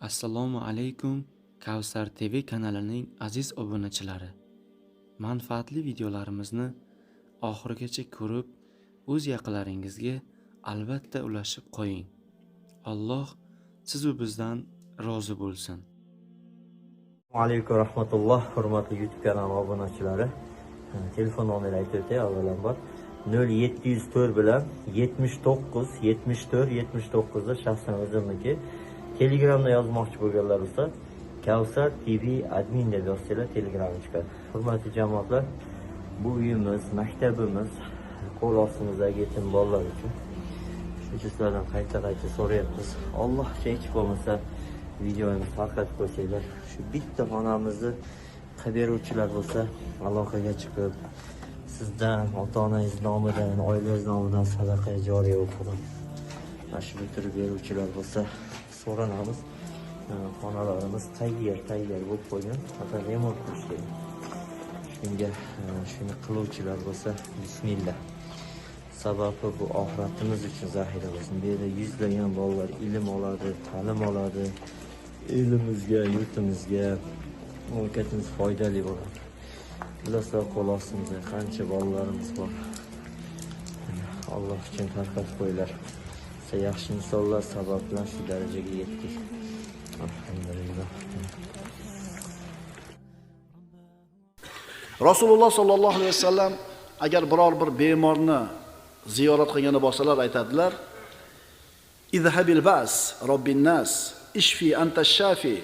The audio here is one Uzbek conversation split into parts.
Assalomu alaykum Kavsar TV kanalining aziz obunachilari. Manfaatli videolarimizni oxirigacha ko'rib, o'z yaqinlaringizga albatta ulashib qo'ying. Alloh sizu bizdan rozi bo'lsin. Alaykum rahmatulloh, hurmatli YouTube kanali obunachilari. Telefon nomerini aytib o'tay avvalambor. 0704 bilan 79 74 79 da shaxsan o'zimniki. Telegramda yozmoqchi bo'lganlar bo'lsa, Kavsar TV admin deb yozsanglar Telegramga chiqadi. Hurmatli jamoatlar, bu uyimiz, maktabimiz qo'l ostimizdagi yetim bolalar uchun. Shuning uchun sizlardan qayta-qayta so'rayapmiz. Allohcha hech bo'lmasa videomizni tarqatib qo'ysanglar, shu bitta xonamizni qilib beruvchilar bo'lsa, aloqaga chiqib, sizdan, ota-onangiz nomidan, oilangiz nomidan sadaqa joriya bo'lib, mana shu bitirib beruvchilar bo'lsa, so'ranamiz. Xonalarimiz tayyor bo'lib qo'ygan, faqat remont qilish kerak. Shunga shuni qiluvchilar bo'lsa, bismillah. Sababi bu oxiratimiz uchun zaxira bo'lsin. Bu yerda yuzlagan bolalar ilm oladi, ta'lim oladi. Elimizga, yurtimizga, mamlakatimiz foydali bo'ladi. Bilasizlar, qo'l ostimizda qancha bolalarimiz bor. Alloh uchun tarqatib qo'yinglar. Siz yaxshi insonlar sabab bilan shu darajaga yetdik. Alhamdulillah. Rasululloh sollallohu alayhi vasallam agar biror bir bemorni ziyorat qilgani borsalar aytadilar: "Izhabil ba's robbin nas, ishfi anta shafi,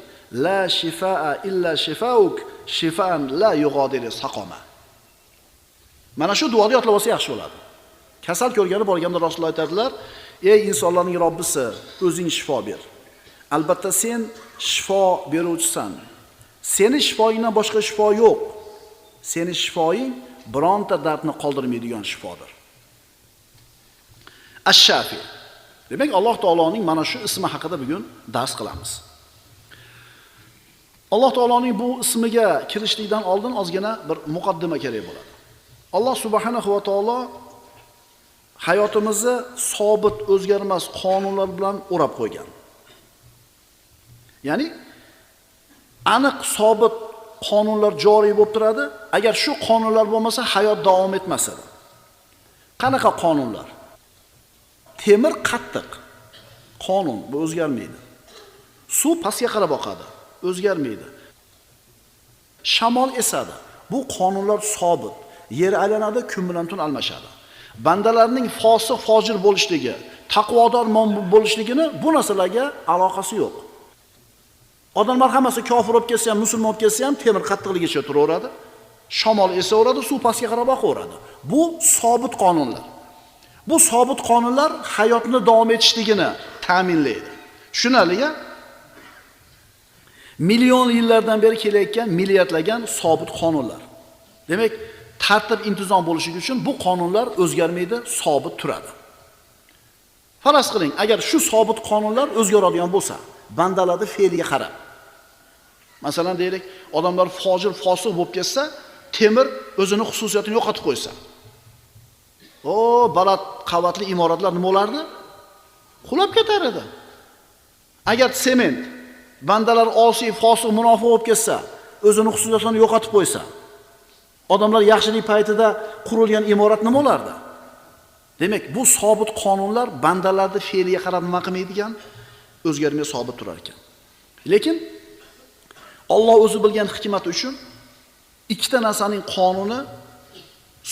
la shifaa illa shifauk, shifaan la yughadiru saqama." Mana shu duoni yodlab olsa yaxshi bo'ladi. Kasal ko'rgani borganda Rasululloh aytadilar: "Ey insonlarning Robbisi, o'zing shifo ber. Albatta sen shifo beruvchisan. Seni shifoingdan boshqa shifo yo'q. Seni shifoing bironta dardni qoldirmaydigan shifodir." Ash-Shafi. Demak, Alloh taoloning mana shu ismi haqida bugun dars qilamiz. Alloh taoloning bu ismiga kirishlikdan oldin ozgina bir muqaddima kerak bo'ladi. Alloh subhanahu va taolo hayotimizni sobit, o'zgarmas qonunlar bilan o'rab qo'ygan. Ya'ni aniq sobit qonunlar joriy bo'lib turadi. Agar shu qonunlar bo'lmasa, hayot davom etmas edi. Qanaqa qonunlar? Temir qattiq. Qonun, bu o'zgarmaydi. Suv pastga qarab oqadi, o'zgarmaydi. Shamol esadi. Bu qonunlar sobit. Yer aylanadi, kun bilan tun almashadi. Bandalarning fosiq, fojir bo'lishligi, taqvodor mo'min bo'lishligini bu narsalarga aloqasi yo'q. Odamlar hammasi kofir bo'lib ketsa ham, musulmon bo'lib ketsa ham temir qattiqligicha turaveradi. Shamol esaveradi, suv pastga qarab oqaveradi. Bu sobit qonunlar. Bu sobit qonunlar hayotni davom etishligini ta'minlaydi. Tushunarli-ya? Million yillardan beri kelayotgan, milliardlagan sobit qonunlar. Demak, tartib intizom bo'lishi uchun bu qonunlar o'zgarmaydi, sobit turadi. Faraz qiling, agar shu sobit qonunlar o'zgaradigan bo'lsa, bandalarning fe'liga qarab. Masalan deylik, odamlar fojir, fosiq bo'lib ketsa, temir o'zini xususiyatini yo'qotib qo'ysa. O, baland qavatli imoratlar nima bo'lardi? Qulab ketar edi. Agar sement bandalar osiy, fosiq, munofiq bo'lib ketsa, o'zini xususiyatini yo'qotib qo'ysa, odamlar yaxshilik paytida qurilgan imorat nima bo'lardi? Demak, bu sobit qonunlar bandalarning fe'liga qarab nima qilmaydigan, o'zgarmay sobit turar ekan. Lekin Alloh o'zi bilgan hikmati uchun ikkita narsaning qonuni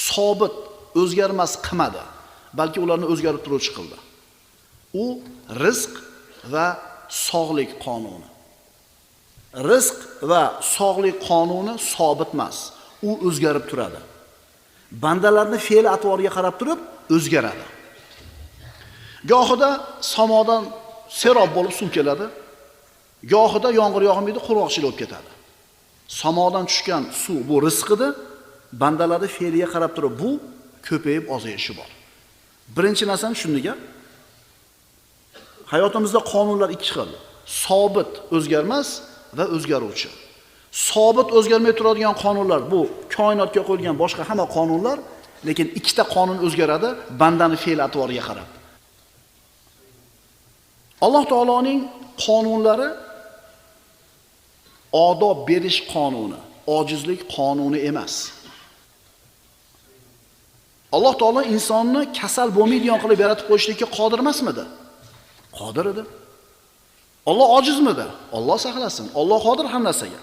sobit, o'zgarmas qilmadi, balki ularni o'zgarib turuvchi qildi. U rizq va sog'lik qonuni. Rizq va sog'lik qonuni sobit emas, u o'zgarib turadi. Bandalarning fe'l atvoriga qarab turib o'zgaradi. Gohida samodan serob bo'lib suv keladi, gohida yomg'ir yog'maydi, qurg'oqchilik bo'lib ketadi. Samodan tushgan suv bu rizq edi, bandalarning fe'liga qarab turib bu ko'payib ozayishi bor. Birinchi narsani tushundik-a? Hayotimizda qonunlar ikki xil: sobit, o'zgarmas va o'zgaruvchi. Sobit, o'zgarmay turadigan qonunlar bu koinotga qo'yilgan boshqa hamma qonunlar, lekin ikkita qonun o'zgaradi bandaning fe'l atvoriga qarab. Alloh taoloning qonunlari Odob berish qonuni, ojizlik qonuni emas. Alloh taolo insonni kasal bo'lmaydigan qilib yaratib qo'yishlikka qodir emasmidi? Qodir edi. Alloh ojizmidi? Alloh saqlasin. Alloh qodir hamma narsaga.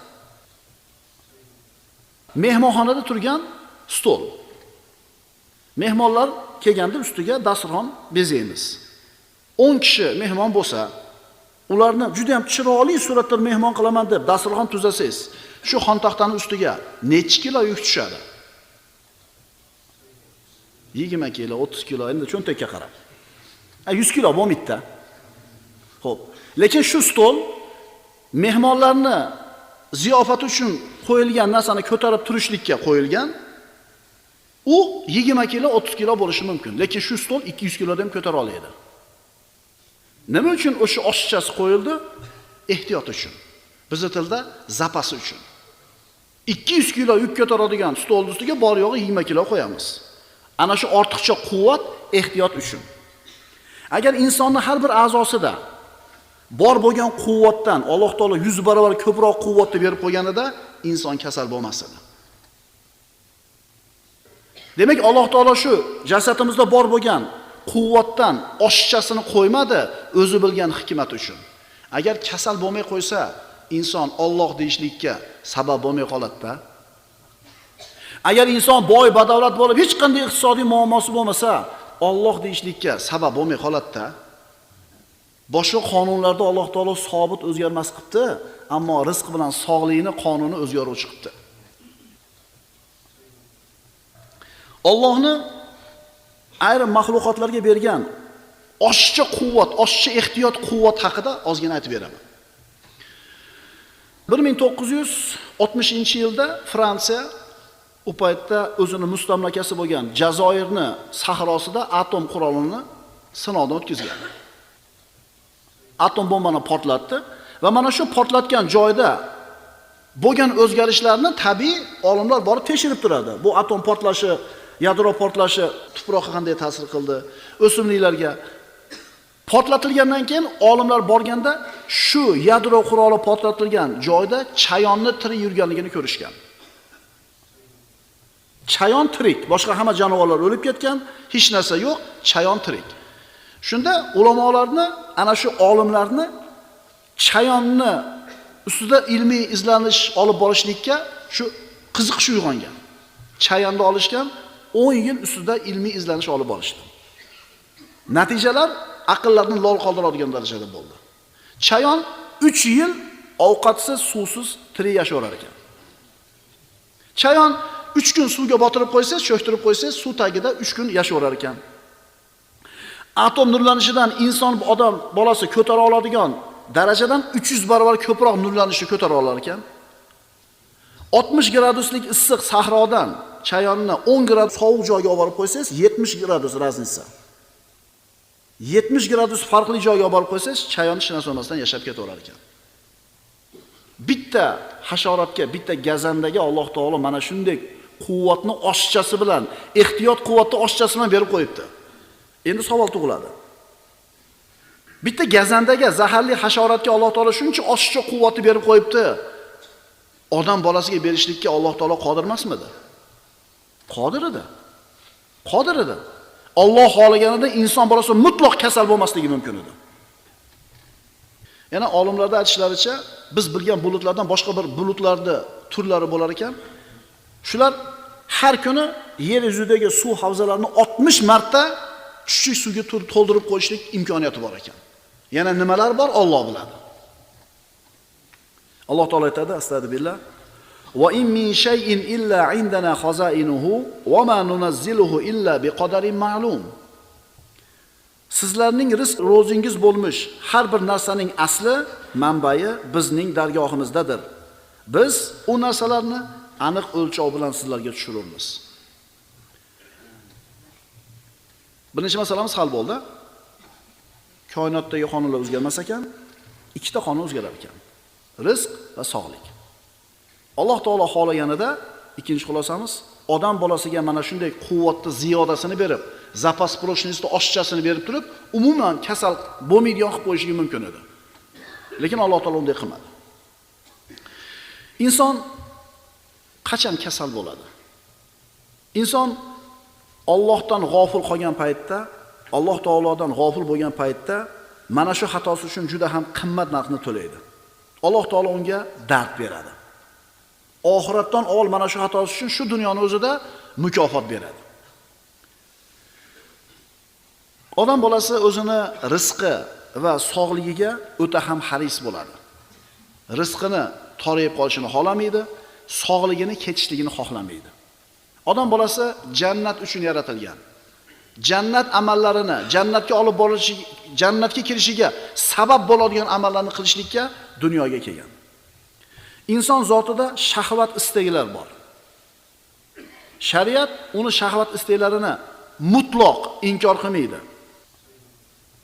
Mehmonxonada turgan stol. Mehmonlar kelganda ustiga dasturxon bezaymiz. 10 kishi mehmon bo'lsa, ularni juda ham chiroyli suratda mehmon qilaman deb dasturxon tuzasangiz, shu xontaxtaning ustiga necha kilo yuk tushadi? 20 kilo, 30 kilo, endi cho'ntakka qarab. 100 kilo bo'lmaydi-da. Xo'p, lekin shu stol mehmonlarni ziyofati uchun qo'yilgan narsani ko'tarib turishlikka qo'yilgan. U 20 kilo, 30 kilo bo'lishi mumkin, lekin shu stol 200 kilodan ham ko'tara oladi. Nima uchun o'sha oshiqchasi qo'yildi? Ehtiyot uchun. Bizning tilda zapasi uchun. 200 kilo yuk ko'taradigan stol ustiga bor yo'g'i 20 kilo qo'yamiz. Ana shu ortiqcha quvvat ehtiyot uchun. Agar insonning har bir a'zosida bor bo'lgan quvvatdan Alloh taolo 100 barobar ko'proq quvvatni berib qo'yganida inson kasal bo'lmas edi. Demak, Alloh taolo shu jasadimizda bor bo'lgan quvvatdan oshiqchasini qo'ymadi, o'zi bilgan hikmat uchun. Agar kasal bo'lmay qo'ysa, inson Alloh deyishlikka sabab bo'lmay qoladi-da. Agar inson boy, badavlat bo'lib, hech qanday iqtisodiy muammosi bo'lmasa, Alloh deyishlikka sabab bo'lmay qoladi-da. Boshqa qonunlarda Alloh taolo sobit o'zgarmas qilibdi, ammo rizq bilan sog'likni qonuni o'zgaruvchi qilibdi. Allohni ayrim maxluqotlarga bergan oshiqcha quvvat, oshiqcha ehtiyot quvvat haqida ozgina aytib beraman. 1960-yilda Fransiya u paytda o'zini mustamlakasi bo'lgan Jazoirni sahrosida atom qurolini sinovdan o'tkazgan. Atom bombani portlatdi va mana shu portlatgan joyda bo'lgan o'zgarishlarni tabiiy olimlar borib tekshirib turadi. Bu atom portlashi, yadro portlashi tuproqqa qanday ta'sir qildi, o'simliklarga. Portlatilgandan keyin olimlar borganda shu yadro quroli portlatilgan joyda chayonni tirik yurganligini ko'rishgan. Chayon tirik, boshqa hamma jonivorlar o'lib ketgan, hech narsa yo'q, chayon tirik. Shunda ulamolarni, ana shu olimlarni chayonni ustida ilmiy izlanish olib borishlikka shu qiziqish uyg'ongan. Chayonni olishgan, 10 yil ustida ilmiy izlanish olib borishdi. Natijalar aqllarni lol qoldiradigan darajada bo'ldi. Chayon 3 yil ovqatsiz, suvsiz tirik yashayverar ekan. Chayon 3 kun suvga botirib qo'ysangiz, cho'ktirib qo'ysangiz, suv tagida 3 kun yashayverar ekan. Atom nurlanishidan inson odam bolasi ko'tara oladigan darajadan 300 barobar ko'proq nurlanishni ko'tara olar ekan. 60 graduslik issiq sahrodan chayonni 10 gradus sovuq joyga olib borib qo'ysangiz, 70 gradus razница. 70 gradus farqli joyga olib borib qo'ysangiz, chayon hech narsa olmasdan yashab ketaverar ekan. Bitta hasharotga, bitta gazandaga Alloh taolo mana shunday quvvatni oshiqchasi bilan, ehtiyot quvvatni oshiqchasi bilan berib qo'yibdi. Endi savol tug'iladi. Bitta gazandaga, zaharli hasharotga Alloh taolo shuncha oshiqcha quvvatni berib qo'yibdi. Odam bolasiga berishlikka Alloh taolo qodir emasmidi? Qodir edi. Qodir edi. Alloh xohlaganida inson bolasi mutlaq kasal bo'lmasligi mumkin edi. Yana olimlarda aytishlaricha, biz bilgan bulutlardan boshqa bir bulutlarning turlari bo'lar ekan. Shular har kuni yer yuzidagi suv havzalarini 60 marta chuchuk suvga to'ldirib qo'yishlik imkoniyati bor ekan. Yana nimalar bor, Alloh biladi. Alloh taolo aytadi, astagfirullah: "Va in min shay'in illa indana khaza'inuhu va ma nunazziluhu illa biqadarin ma'lum." Sizlarning rizq ro'zingiz bo'lmish har bir narsaning asli, manbai bizning dargohimizdadir. Biz u narsalarni aniq o'lchov bilan sizlarga tushiramiz. Birinchi masalamiz hal bo'ldi. Koinotdagi qonunlar o'zgarmas ekan, ikkita qonun o'zgarar ekan. Rizq va sog'lik. Alloh taolo xohlaganida ikkinchi xulosamiz, odam bolasiga mana shunday quvvatni ziyodasini berib, zapas прочностьni oshiqchasini berib turib, umuman kasal bo'lmaydigan qilib qo'yishligi mumkin edi. Lekin Alloh taolo unday qilmadi. Inson qachon kasal bo'ladi? Inson Allohdan g'ofil qolgan paytda, Alloh taolodan g'ofil bo'lgan paytda mana shu xatosi uchun juda ham qimmat narxni to'laydi. Alloh taolo unga dard beradi. Oxiratdan avval mana shu xatosi uchun shu dunyoni o'zida mukofot beradi. Odam bolasi o'zini rizqi va sog'ligiga o'ta ham haris bo'ladi. Rizqini torayib qolishini xohlamaydi, sog'ligini ketishligini xohlamaydi. Odam bolasi jannat uchun yaratilgan. Jannat amallarini, jannatga olib borishi, jannatga kirishiga sabab bo'ladigan amallarni qilishlikka dunyoga kelgan. Inson zotida shahvat istaklar bor. Shariat uni shahvat istaklarini mutlaq inkor qilmaydi.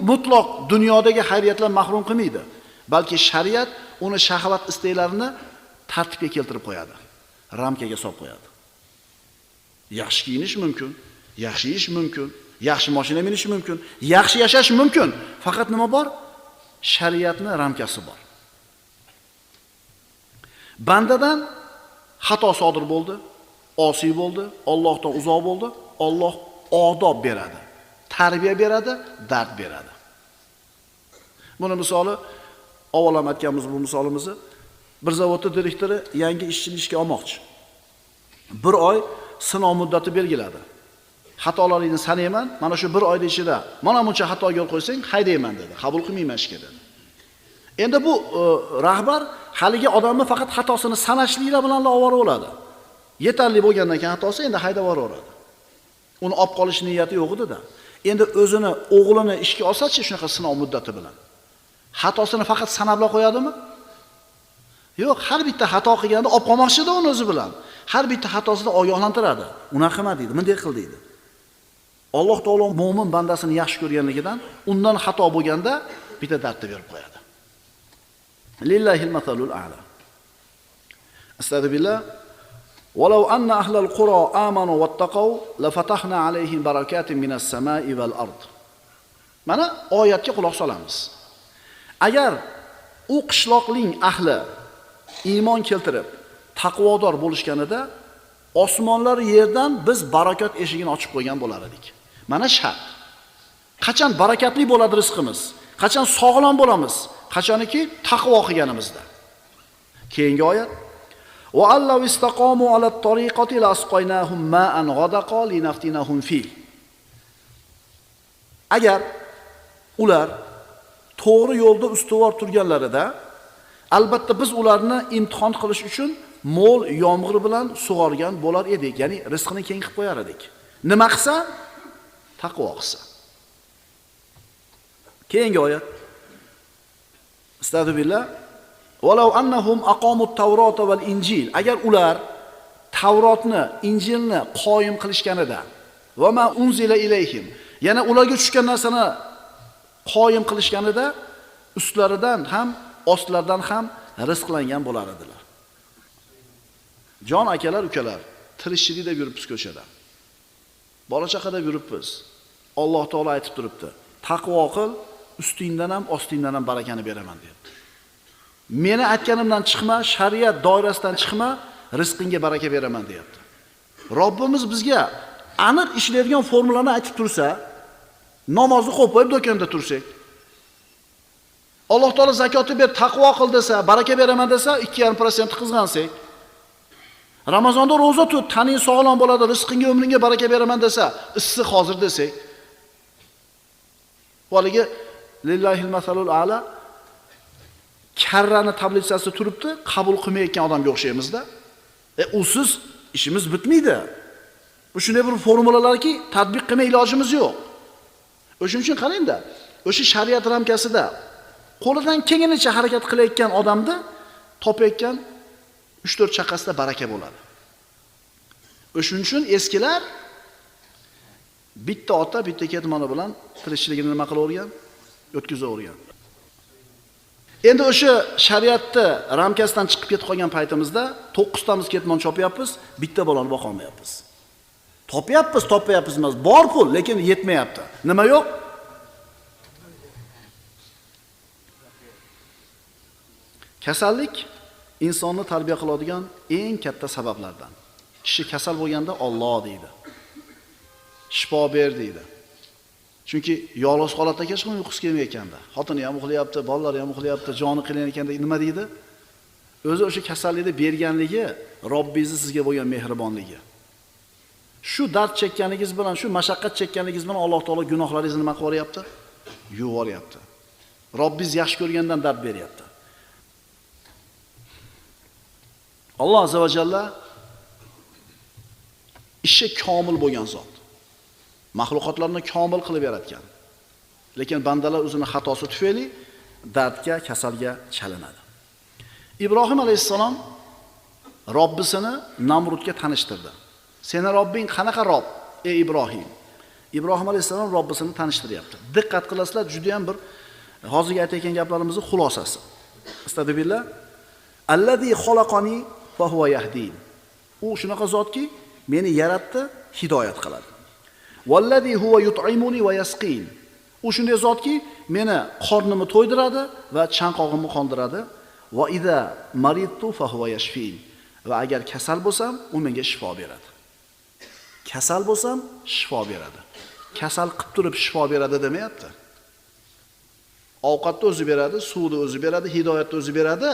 Mutlaq dunyodagi xayriyatdan mahrum qilmaydi, balki shariat uni shahvat istaklarini tartibga keltirib qo'yadi, ramkaga solib qo'yadi. Yaxshi kiyinish mumkin, yaxshi yeyish mumkin, yaxshi mashina minish mumkin, yaxshi yashash mumkin. Faqat nima bor? Shariatning ramkasi bor. Bandadan xato sodir bo'ldi, osiy bo'ldi, Allohdan uzoq bo'ldi, Alloh odob beradi, tarbiya beradi, dard beradi. Buni misoli avval ham aytganmiz bu misolimizni. Bir zavodda direktori yangi ishchini ishga olmoqchi. Bir oy sinov muddati belgiladi. Xatolaringni sanayman, mana shu bir oyda ichida mana buncha xatoga yo'l qo'ysang, haydayman dedi. Qabul qilmayman ishga dedi. Endi bu rahbar haligi odamni faqat xatosini sanashliklar bilan ovora bo'ladi. Yetarli bo'lgandan keyin xatosi endi haydab yuboradi. Uni olib qolish niyati yo'q edi-da. Endi o'zini o'g'lini ishga olsa-chi shunaqa sinov muddati bilan. Xatosini faqat sanabla qo'yadimi? Yo'q, har bitta xato qilganda olib qolmoqchi-da uni o'zi bilan. Har bitta xatosida ogohlantiradi. Unaqa qilma deydi, bunday qil deydi. Alloh taolo mo'min bandasini yaxshi ko'rganligidan undan xato bo'lganda bitta dardni berib qo'yadi. Lillahil masalul a'la. Astagfirullah. Walau anna ahlal qura amanu wattaqau lafatahna alayhim barakatin minas samai val ard. Mana oyatga quloq solamiz. Agar u qishloqning ahli iymon keltirib, taqvodor bo'lishganida osmonlar yerdan biz barakat eshigini ochib qo'ygan bo'lar edik. Mana shart. Qachon barakatli bo'ladi rizqimiz? Qachon sog'lom bo'lamiz? Qachoniki taqvo qilganimizda. Keyingi oyat: Va allahu istaqomu ala tariqati lasqaynahum ma'an ghadaqa linaftinahum fi. Agar ular to'g'ri yo'lda ustuvor turganlarida, albatta biz ularni imtihon qilish uchun mo'l yomg'ir bilan sug'organ bo'lar edik, ya'ni rizqini keng qilib qo'yar edik. Nima qilsa? Taqvo qilsa. Keyingi oyat. Astagfirullah. Walau annahum aqamut tawrata val injil. Agar ular Tavrotni, Injilni qoyim qilishganida va ma unzila ilayhim, yana ularga tushgan narsani qoyim qilishganida ustlaridan ham, ostlaridan ham rizqlangan bo'lar edilar. Jon akalar, ukalar, tirishchilik deb yuribmiz ko'chada. Bola chaqa deb yuribmiz. Alloh taolo aytib turibdi. Taqvo qil, ustingdan ham, ostingdan ham barakani beraman deyapti. Meni aytganimdan chiqma, shariat doirasidan chiqma, rizqingga baraka beraman deyapti. Robbimiz bizga aniq ishlaydigan formulani aytib tursa, namozni qo'yib qo'yib do'konda tursak, Alloh taolo zakotni ber, taqvo qil desa, baraka beraman desa, 2,5% qizg'ansak, Ramazonda ro'za tut, taning sog'lom bo'ladi, rizqingga, umringga baraka beraman desa, issiq hozir desak, haligi lillahil masalul a'la karrani tablitsasi turibdi, qabul qilmayotgan odamga o'xshaymizda. Usiz ishimiz bitmaydi. Bu shunday bir formulalarki, tatbiq qilmay ilojimiz yo'q. O'shuning uchun qarang-da, o'sha shariat ramkasida qo'lidan kelganicha harakat qilayotgan odamda topayotgan 3-4 chaqasida baraka bo'ladi. O'shuning uchun eskilar bitta ota, bitta ketmoni bilan tirikchiligini nima qilavergan? O'tkazavergan. Endi o'sha shariatni ramkasidan chiqib ketib qolgan paytimizda 9 tamiz ketmon chopyapmiz, bitta bolani boqa olmayapmiz. Topyapmiz, topyapmiz emas, bor pul, lekin yetmayapti. Nima yo'q? Kasallik Insonni tarbiya qiladigan eng katta sabablardan. Kishi kasal bo'lganda Alloh deydi. Shifo ber deydi. Chunki yolg'iz holatda hech kim uyqusi kelmayotganda, xotini ham uxlayapti, bolalari ham uxlayapti, joni qiynayotganda nima deydi? O'zi o'sha kasallikni berganligi Robbingizni sizga bo'lgan mehribonligi. Shu dard chekkaningiz bilan, shu mashaqqat chekkaningiz bilan Alloh taolo gunohlaringizni nima qilib yuboryapti? Yuvoryapti. Robbingiz yaxshi ko'rgandan dard beryapti. Alloh azza va jalla ishi komil bo'lgan zot. Maxluqotlarni komil qilib yaratgan. Lekin bandalar o'zini xatosi tufayli dardga, kasalga chalinadi. Ibrohim alayhissalom Robbisini Namrudga tanishtirdi. Seni Robbing qanaqa Rob, ey Ibrohim? Ibrohim alayhissalom Robbisini tanishtiryapti. Diqqat qilasizlar, juda ham bir hozirgi aytayotgan gaplarimizning xulosasi. Astagfirullah. Allazi xalaqani fa huwa yahdin. U shunaqa zotki, meni yaratdi, hidoyat qiladi. Vallazi huwa yut'imuni va yasqin. U shunday zotki, meni qornimni to'ydiradi va chanqog'imni qondiradi. Va iza maridtu fa huwa yashfin. Va agar kasal bo'lsam, u menga shifo beradi. Kasal bo'lsam, shifo beradi. Kasal qilib turib shifo beradi demayapti. Ovqatni o'zi beradi, suvni o'zi beradi, hidoyatni o'zi beradi,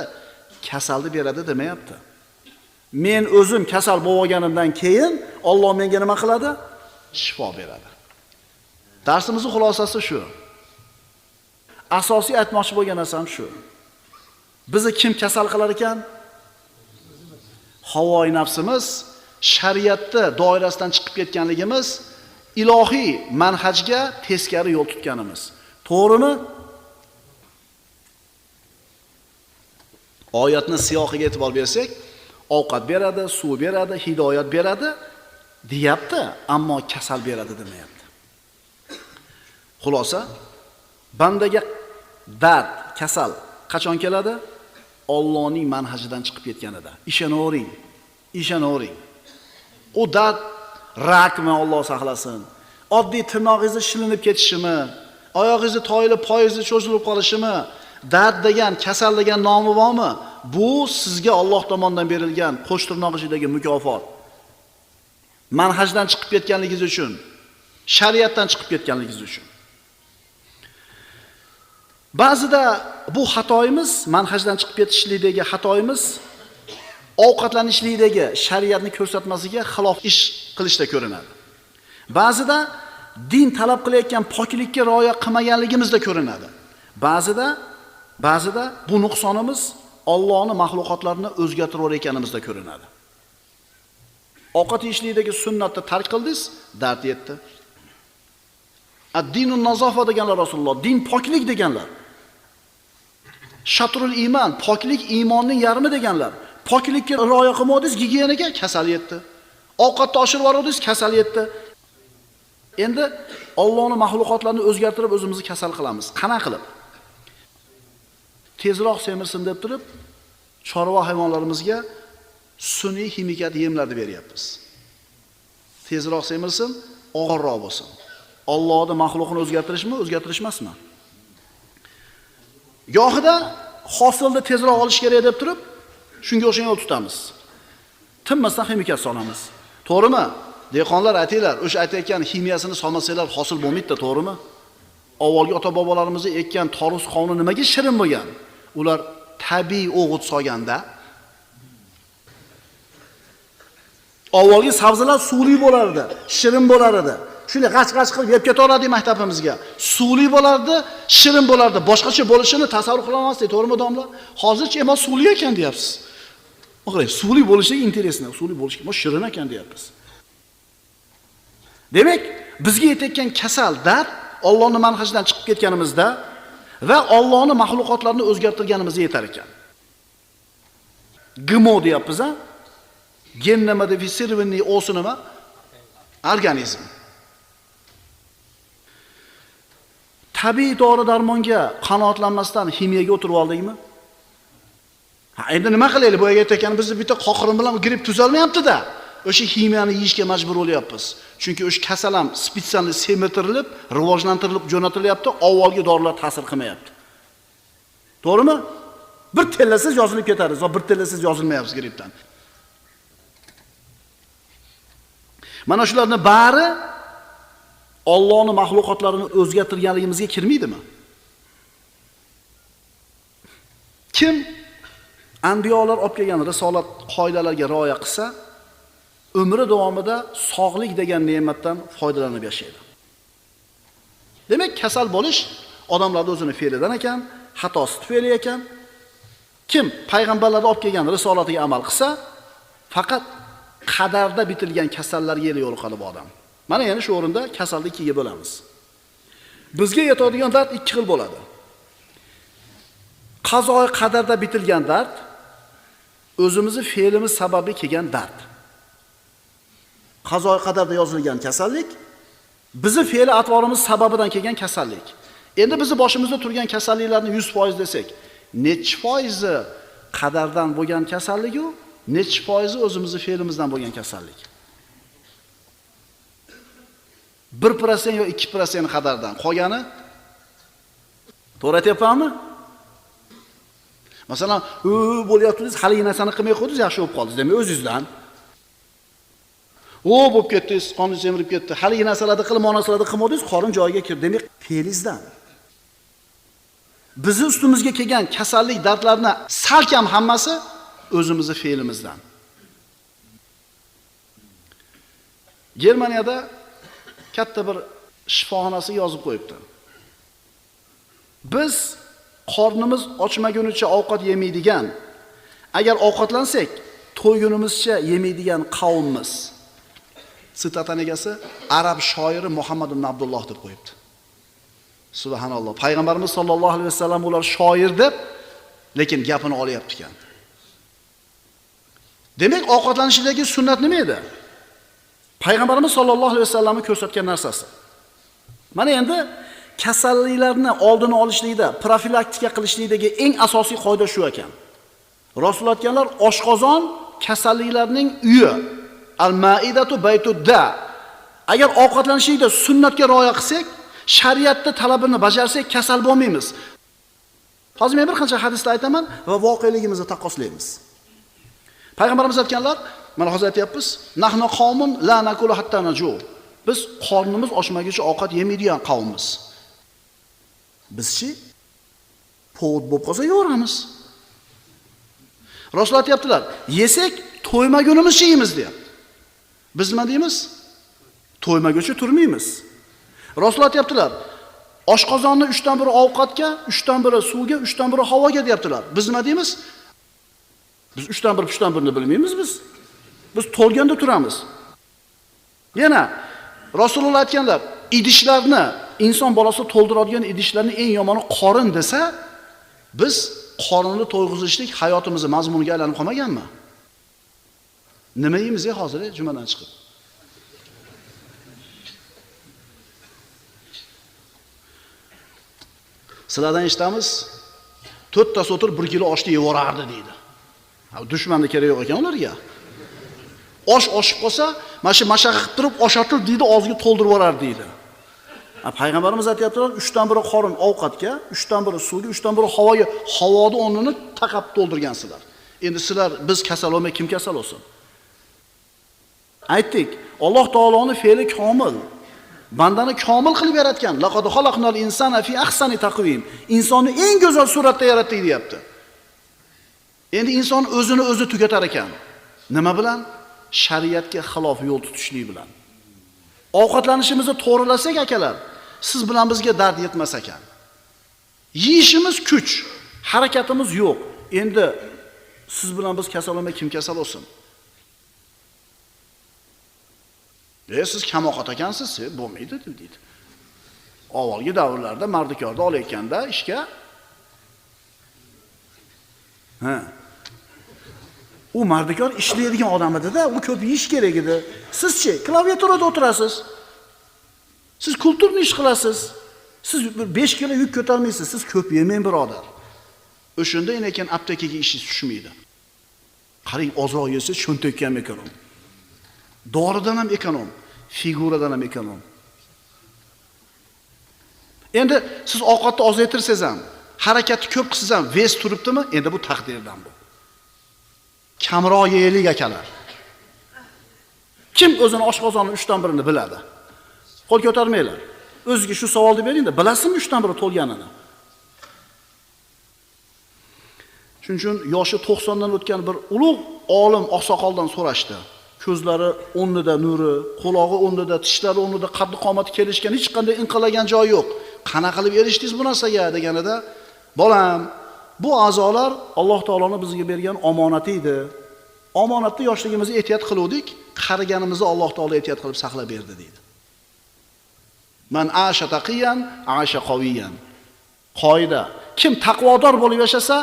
kasalni beradi demayapti. Men o'zim kasal bo'lib olganimdan keyin Alloh menga nima qiladi? Shifo beradi. Darsimizning xulosasi shu. Asosiy aytmoqchi bo'lgan narsam shu. Bizni kim kasal qilar ekan? Havoi nafsimiz, shariatda doirasidan chiqib ketganligimiz, ilohiy manhajga teskari yo'l tutganimiz. To'g'rimi? Oyatning siyoqiga e'tibor bersak, ovqat beradi, suv beradi, hidoyat beradi deyapti, ammo kasal beradi demayapti. Xulosa, bandaga dard, kasal qachon keladi? Allohning manhajidan chiqib ketganida. Ishonavering, ishonavering. U dard rakmi, Alloh saqlasin. Oddiy tirnog'ingizni shilinib ketishimi, oyog'ingizni toyilib, poyingizni cho'zilib qolishimi, dard degan, kasal degan nomi bormi? Bu sizga Alloh tomonidan berilgan qo'sh tirnoq ichidagi mukofot. Manhajdan chiqib ketganligingiz uchun, shariatdan chiqib ketganligingiz uchun. Ba'zida bu xatoyimiz, manhajdan chiqib ketishlikdagi xatoyimiz ovqatlanishlikdagi shariatni ko'rsatmasiga xilof ish qilishda ko'rinadi. Ba'zida din talab qilayotgan poklikka rioya qilmaganligimizda ko'rinadi. Ba'zida bu nuqsonimiz Allohning maxluqotlarini o'zgartirayotganimizda ko'rinadi. Ovqat yeyishlikdagi sunnatni tark qildingiz, dard yetdi. Ad-dinun nazofa deganlar Rasululloh, din poklik deganlar. Shatrul iymon, poklik iymonning yarmi deganlar. Poklikka rioya qilmadingiz, gigiyenaga kasal yetdi. Ovqatni oshirib yubordingiz, kasal yetdi. Endi Allohning maxluqotlarini o'zgartirib o'zimizni kasal qilamiz. Qana qilib? Tezroq semirsin deb turib, chorva hayvonlarimizga sun'iy ximikat yemlarni beryapmiz. Tezroq semirsin, og'irroq bo'lsin. Allohning maxluqini o'zgartirishmi, o'zgartirish emasmi? Gohida hosilni tezroq olish kerak deb turib, shunga o'xshagan yo'l tutamiz. Tinmasdan ximikat solamiz. To'g'rimi? Dehqonlar aytinglar, o'sha aytayotgan ximiyasini solmasanglar hosil bo'lmaydi-da, to'g'rimi? Avvalgi ota-bobolarimiz ekkan tarvuz qovuni nimaga shirin bo'lgan? Ular tabiiy o'g'it solganda. Avvalgi sabzilar suvli bo'lardi, shirin bo'lar edi. Shunday g'ach-g'ach qilib yeb ketaverdik maktabimizga. Suvli bo'lardi, shirin bo'lardi. Boshqacha bo'lishini tasavvur qila olmasdik, to'g'rimi domla? Hozircha emma suvli ekan deyapsiz. O'g'ri, suvli bo'lishi interesni, suvli bo'lishi, shirin ekan deyapmiz. Demak, bizga yetayotgan kasal, dard Allohning manhajidan chiqib ketganimizda va Allohning maxluqotlarini o'zgartirganimizda yetar ekan. GMO deyapmiz-a? Genni modifitsirованный o'si nima? Organizm. Tabiiy dori-darmonga qanoatlanmasdan ximiyaga o'tirib oldikmi? Ha, endi nima qilaylik? Bu yerga aytgan bizni bitta qoqirim bilan gripp tuzalmayapti-da. O'sha ximiyani yeyishga majbur bo'lyapmiz. Chunki o'sha kasal ham spetsalni semirtirilib, rivojlantirilib jo'natilyapti, avvalgi dorilar ta'sir qilmayapti. To'g'rimi? Bir tellasiz yozilib ketadi, bir tellasiz yozilmayapsiz grippdan. Mana shularning bari Allohning mahluqotlarini o'zgartirganligimizga kirmaydimi? Kim anbiyolar olib kelgan risolat qoidalariga rioya qilsa, umri davomida sog'lik degan ne'matdan foydalanib yashaydi. Demak, kasal bo'lish odamlarda o'zini fe'lidan ekan, xatosi tufayli ekan. Kim payg'ambarlar olib kelgan risolatiga amal qilsa, faqat qadarda bitilgan kasallarga yo'liqadi bu odam. Mana yana shu o'rinda kasalni ikkiga bo'lamiz. Bizga yetadigan dard ikki xil bo'ladi. Qazoi qadarda bitilgan dard, o'zimizni fe'limiz sababli kelgan dard. Qazoi qadarda yozilgan kasallik, bizi fe'li atvorimiz sababidan kelgan kasallik. Endi bizi boshimizda turgan kasalliklarni 100% desak, nechi foizi qadardan bo'lgan kasallik-u, nechi foizi o'zimizni fe'limizdan bo'lgan kasallik? 1% yo 2% qadardan, qolgani to'g'ri aytyapmanmi? Masalan, bo'lyapti, haligi narsani qilmay qo'ydingiz, yaxshi bo'lib qoldingiz, demak o'zingizdan. O bo'lib ketdingiz, qoningiz semirib ketdi. Haligi narsalarni qilib, narsalarni qilmadingiz, qorin joyiga kirdi, demak fe'lingizdan. Bizi ustimizga kelgan kasallik dardlarni salkam hammasi o'zimizni fe'limizdan. Germaniyada katta bir shifoxonasi yozib qo'yibdi. Biz qornimiz ochmagunicha ovqat yemaydigan, agar ovqatlansak, to'ygunimizcha yemaydigan qavmmiz. Sitatani egasi arab shoiri Muhammad ibn Abdulloh deb qo'yibdi. Subhanalloh. Payg'ambarimiz sollallohu alayhi vasallam ular shoir deb, lekin gapini olyapti ekan. Demak, ovqatlanishdagi sunnat nima edi? Payg'ambarimiz sollallohu alayhi vasallamni ko'rsatgan narsasi. Mana endi kasalliklarni oldini olishlikda, profilaktika qilishlikdagi eng asosiy qoida shu ekan. Rasul aytganlar, oshqozon kasalliklarning uyi. Al-maidatu baytud-da. Agar ovqatlanishlikda sunnatga rioya qilsak, shariatda talabini bajarsak, kasal bo'lmaymiz. Hozir men bir qancha hadislar aytaman va voqeligimizni taqqoslaymiz. Payg'ambarimiz aytganlar, mana hozir aytyapmiz, nahnu qavmun la nakulu hatta naju. Biz qornimiz ochmaguncha ovqat yemaydigan qavmmiz. Bizchi povut bo'lib qolsa yo'ramiz. Rasul aytibdilar, yesak to'ymagunimizcha yeymiz deyapti. Biz nima deymiz? To'ymaguncha turmaymiz. Rasul aytibdilar, oshqozonni 3dan biri ovqatga, 3dan biri suvga, 3dan biri havoga deyaptilar. Biz nima deymiz? Biz 3dan biri, 3dan birini bilmaymiz biz. Biz to'lganda turamiz. Yana Rasululloh aytganlar, idishlarni, inson bolasi to'ldiradigan idishlarni eng yomoni qorin desa, biz qorinni to'yg'izishlik hayotimizni mazmuniga aylanib qolmaganmi? Nima yeymiz hozir jumadan chiqib? Sizlardan eshitamiz, 4 tasi o'tirib 1 kilo oshni yevorardi deydi. Dushmanni kerak yo'q ekan ularga. Osh oshib qolsa, mana shu mashaqqa qilib turib, oshatib deydi, og'ziga to'ldirib yuborar deydi. Payg'ambarimiz aytayaptilar, 3dan biri qorin ovqatga, 3dan biri suvga, 3dan biri havoga. Havoni o'rnini taqab to'ldirgansizlar. Endi sizlar biz kasal bo'lmay kim kasal bo'lsin? Aytdik, Alloh taoloning fe'li komil. Bandani komil qilib yaratgan. Laqad xalaqnal insana fi ahsani taqvim. Insonni eng go'zal suratda yaratdik deyapti. Endi inson o'zini o'zi tugatar ekan. Nima bilan? Shariatga xilof yo'l tutishlik bilan. Ovqatlanishimizni to'g'rilasak akalar, siz bilan bizga dard yetmas ekan. Yeyishimiz kuch, harakatimiz yo'q. Endi siz bilan biz kasal bo'lmay kim kasal bo'lsin? Siz kam ovqat ekansiz, bo'lmaydi deydi. Avvalgi davrlarda mardikorda olayotganda ishga ha. U mardikor ishlaydigan odam edi-da, u ko'p yeyish kerak edi. Sizchi klaviaturada o'tirasiz. Siz kulturni ish qilasiz. Siz 5 kilo yuk ko'tarmaysiz, siz ko'p yemang birodar. O'shanda ekan aptekaga ishingiz tushmaydi. Qarang, ozroq yesa cho'ntakka ham ekonom. Doridan ham ekonom, figuradan ham ekonom. Endi siz ovqatni ozaytirsangiz ham, Harakatni ko'p qilsangiz ham vес turibdimi? Endi bu taqdirdan bu. Kamroq yeylik akalar. Kim o'zini oshqozoni 3dan birini biladi? Qo'l ko'tarmanglar. O'ziga shu savolni bering-da, bilasizmi 3dan biri to'lganini? Shuning uchun yoshi 90 dan o'tgan bir ulug' olim oqsoqoldan so'rashdi. Ko'zlari o'rnida nuri, qulog'i o'rnida, tishlari o'rnida, qaddi qomati kelishgan, hech qanday inqilagan joyi yo'q. Qana qilib erishdingiz bu narsaga deganida, bolam, bu a'zolar Alloh taoloning bizga bergan omonati edi. Omonatni yoshligimizda ehtiyot qiluvdik, qariganimizda Alloh taolo ehtiyot qilib saqlab berdi deydi. Man asha taqiyan, asha qawiyan. Qoida. Kim taqvodor bo'lib yashasa,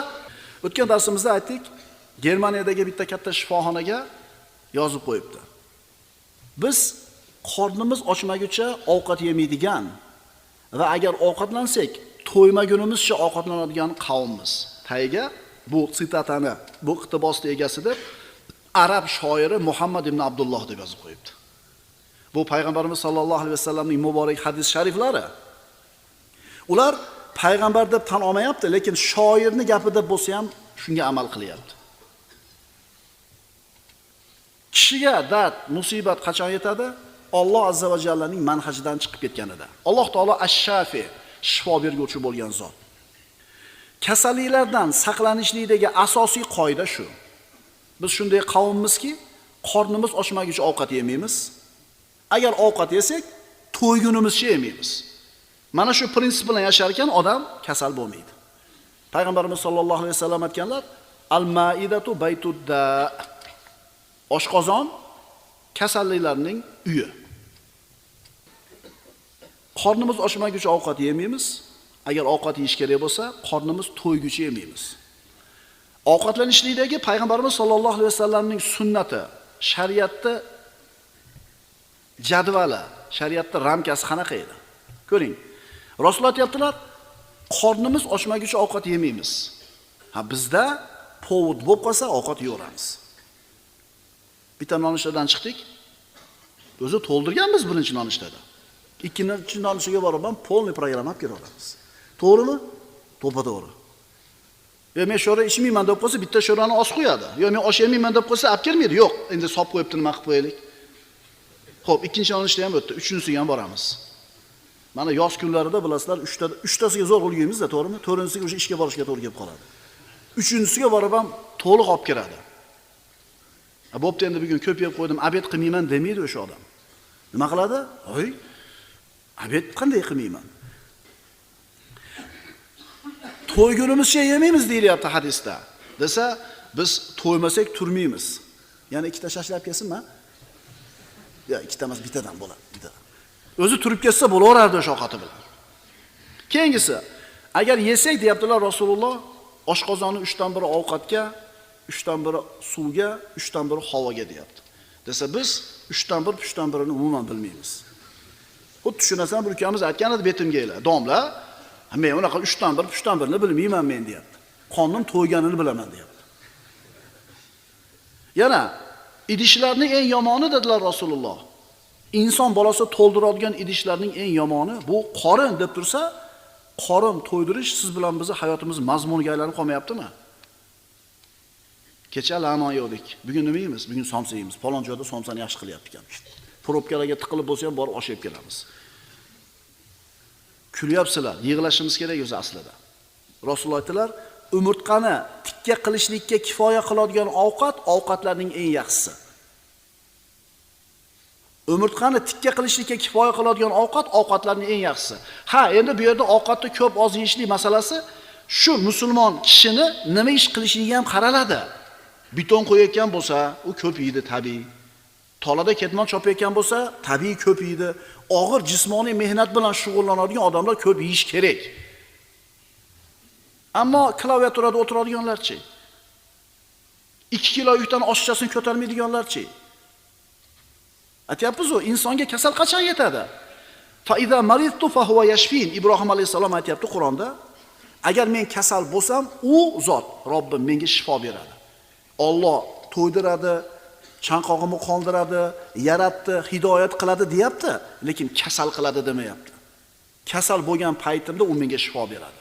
o'tgan darsimizda aytdik, Germaniyadagi bitta katta shifoxonaga yozib qo'yibdi. Biz qornimiz ochmaguncha ovqat yemaydigan va agar ovqatlansak, to'ymagunimizcha ovqatlanadigan qavmmiz. Tayiga bu sitatani, bu iqtibosni egasi deb arab shoiri Muhammad ibn Abdulloh deb yozib qo'yibdi. Bu payg'ambarimiz sollallohu alayhi vasallamning muborak hadis shariflari. Ular payg'ambar deb tan olmayapti, lekin shoirning gapi deb bo'lsa ham shunga amal qilyapti. Kishiga dard, musibat qachon yetadi? Alloh azza va jallaning manhajidan chiqib ketganida. Alloh taolo ash-Shafi, shifo berguvchi bo'lgan zot. Kasalliklardan saqlanishlikdagi asosiy qoida shu. Biz shunday qavmmizki, qornimiz ochmaguncha ovqat yemaymiz. Agar ovqat yesak, to'ygunimizcha yemaymiz. Mana shu prinsip bilan yashar ekan odam kasal bo'lmaydi. Payg'ambarimiz sollallohu alayhi vasallam aytganlar, al-maidatu baytud-da. Oshqozon kasalliklarning uyi. Qornimiz ochmaguncha ovqat yemaymiz. Agar ovqat yeyish kerak bo'lsa, qornimiz to'yguncha yemaymiz. Ovqatlanishlikdagi payg'ambarimiz sollallohu alayhi vasallamning sunnati, shariatda jadvali, shariatda ramkasi qanaqa edi? Ko'ring. Rasululloh aytibdilar, qornimiz ochmaguncha ovqat yemaymiz. Ha, bizda povud bo'lib qolsa ovqat yeyoramiz. Bitta nonushtadan chiqdik. O'zi to'ldirganmiz birinchi nonushtada. Ikkinchi nonushtaga borib ham polniy programma olib kelaveramiz. To'g'rimi? To'ppa-to'g'ri. Yo men sho'ra ichmayman deb qo'ysa, bitta sho'rani oz qo'yadi. Yo men osh yemayman deb qo'ysa, olib kelmaydi. Yo'q, endi solib qo'yibdi, nima qilib qo'yaylik? Xo'p, ikkinchi nonushta ham o'tdi, uchinchisiga ham boramiz. Mana yoz kunlarida bilasizlar, uchtasiga zo'r ulguymiz-da, to'g'rimi? To'rtinchisiga o'sha ishga borishga to'g'ri kelib qoladi. Uchinchisiga borib ham to'liq olib kiradi. Bo'pti, endi bugun ko'p yeb qo'ydim, obed qilmayman demaydi o'sha odam. Nima qiladi? Oy, obed qanday qilmayman? To'ygunimizcha yemaymiz deyilyapti hadisda. Desa, biz to'ymasak turmaymiz. Ya'ni ikkita shashlab kelsinmi? Ya ikkita emas, bittadan bo'ladi, bittadan. O'zi turib ketsa bo'laverardi o'sha ovqati bilan. Keyingisi, agar yesak deyaptilar Rasululloh, oshqozonni 3dan biri ovqatga, 3dan biri suvga, 3dan biri havoga deyapti. Desa biz 3dan bir, 3dan birini umuman bilmaymiz. Xuddi shu narsani bir ukamiz aytgan edi betimga ila. Domla, men unaqa 3dan bir, 3dan birini bilmayman men deyapti. Qornim to'yganini bilaman deyapti. Yana idishlarning eng yomoni dedilar Rasululloh. Inson bolasi to'ldiradigan idishlarning eng yomoni bu qorin deb tursa, qorin to'ydirish siz bilan bizni hayotimiz mazmuniga aylanib qolmayaptimi? Kecha la'mon yedik. Bugun nima yeymiz? Bugun somsa yeymiz. Falon joyda somsani yaxshi qilyapti ekan. Probkalarga tiqilib bo'lsa ham borib osh yeb kelamiz. Kulyapsizlar, yig'lashimiz kerak o'zi aslida. Rasululloh aytdilar, umurtqani tikka qilishlikka kifoya qiladigan ovqat ovqatlarning eng yaxshisi. Umurtqani tikka qilishlikka kifoya qiladigan ovqat ovqatlarning eng yaxshisi. Ha, endi bu yerda ovqatni ko'p oz yeyishlik masalasi shu musulmon kishini nima ish qilishiga ham qaraladi. Beton qo'yayotgan bo'lsa, u ko'p yeydi tabiiy. Tolada ketmon chopayotgan bo'lsa, tabiiy ko'p yeydi. Og'ir jismoniy mehnat bilan shug'ullanadigan odamlar ko'p yeyish kerak. Ammo klaviaturada o'tiradiganlarchi? 2 kilo yukdan oshiqchasini ko'tarmaydiganlarchi? Aytyapmiz-ku, insonga kasal qachon yetadi? Fa iza maridtu fa huwa yashfin. Ibrohim alayhisalom aytyapti Qur'onda, agar men kasal bo'lsam, u zot Robbim menga shifo beradi. Alloh to'ydiradi, chanqog'imni qondiradi, yaratdi, hidoyat qiladi deyapti, lekin kasal qiladi demayapti. Kasal bo'lgan paytimda u menga shifo beradi.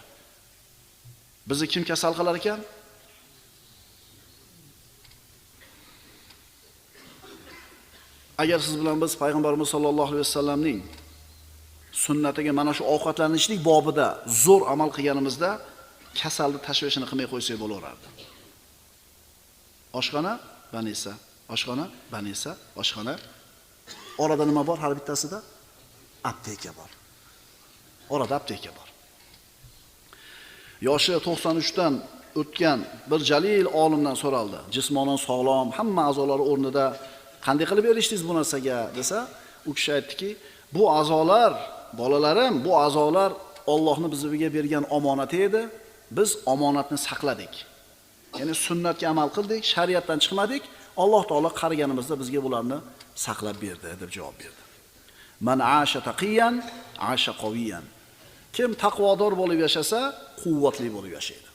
Bizni kim kasal qilar ekan? Agar siz bilan biz payg'ambarimiz sollallohu alayhi vasallamning sunnatiga mana shu ovqatlanishlik bobida zo'r amal qilganimizda kasalni tashvishini qilmay qo'ysak bo'laverardi. Oshxona, banisa, oshxona, banisa, oshxona. Orada nima bor har bittasida? Apteka bor. Orada apteka bor. Yoshi 93 dan o'tgan bir jalil olimdan so'raldi. Jismonan sog'lom, hamma a'zolari o'rnida, qanday qilib erishdingiz bu narsaga desa, u kishi aytdiki, bu a'zolar, bolalarim, bu a'zolar Allohning bizga bergan omonati edi. Biz omonatni saqladik. Ya'ni sunnatga amal qildik, shariatdan chiqmadik. Alloh taolo qaraganimizda bizga bularni saqlab berdi deb javob berdi. Man asha taqiyan, asha qawiyan. Kim taqvodor bo'lib yashasa, quvvatli bo'lib yashaydi.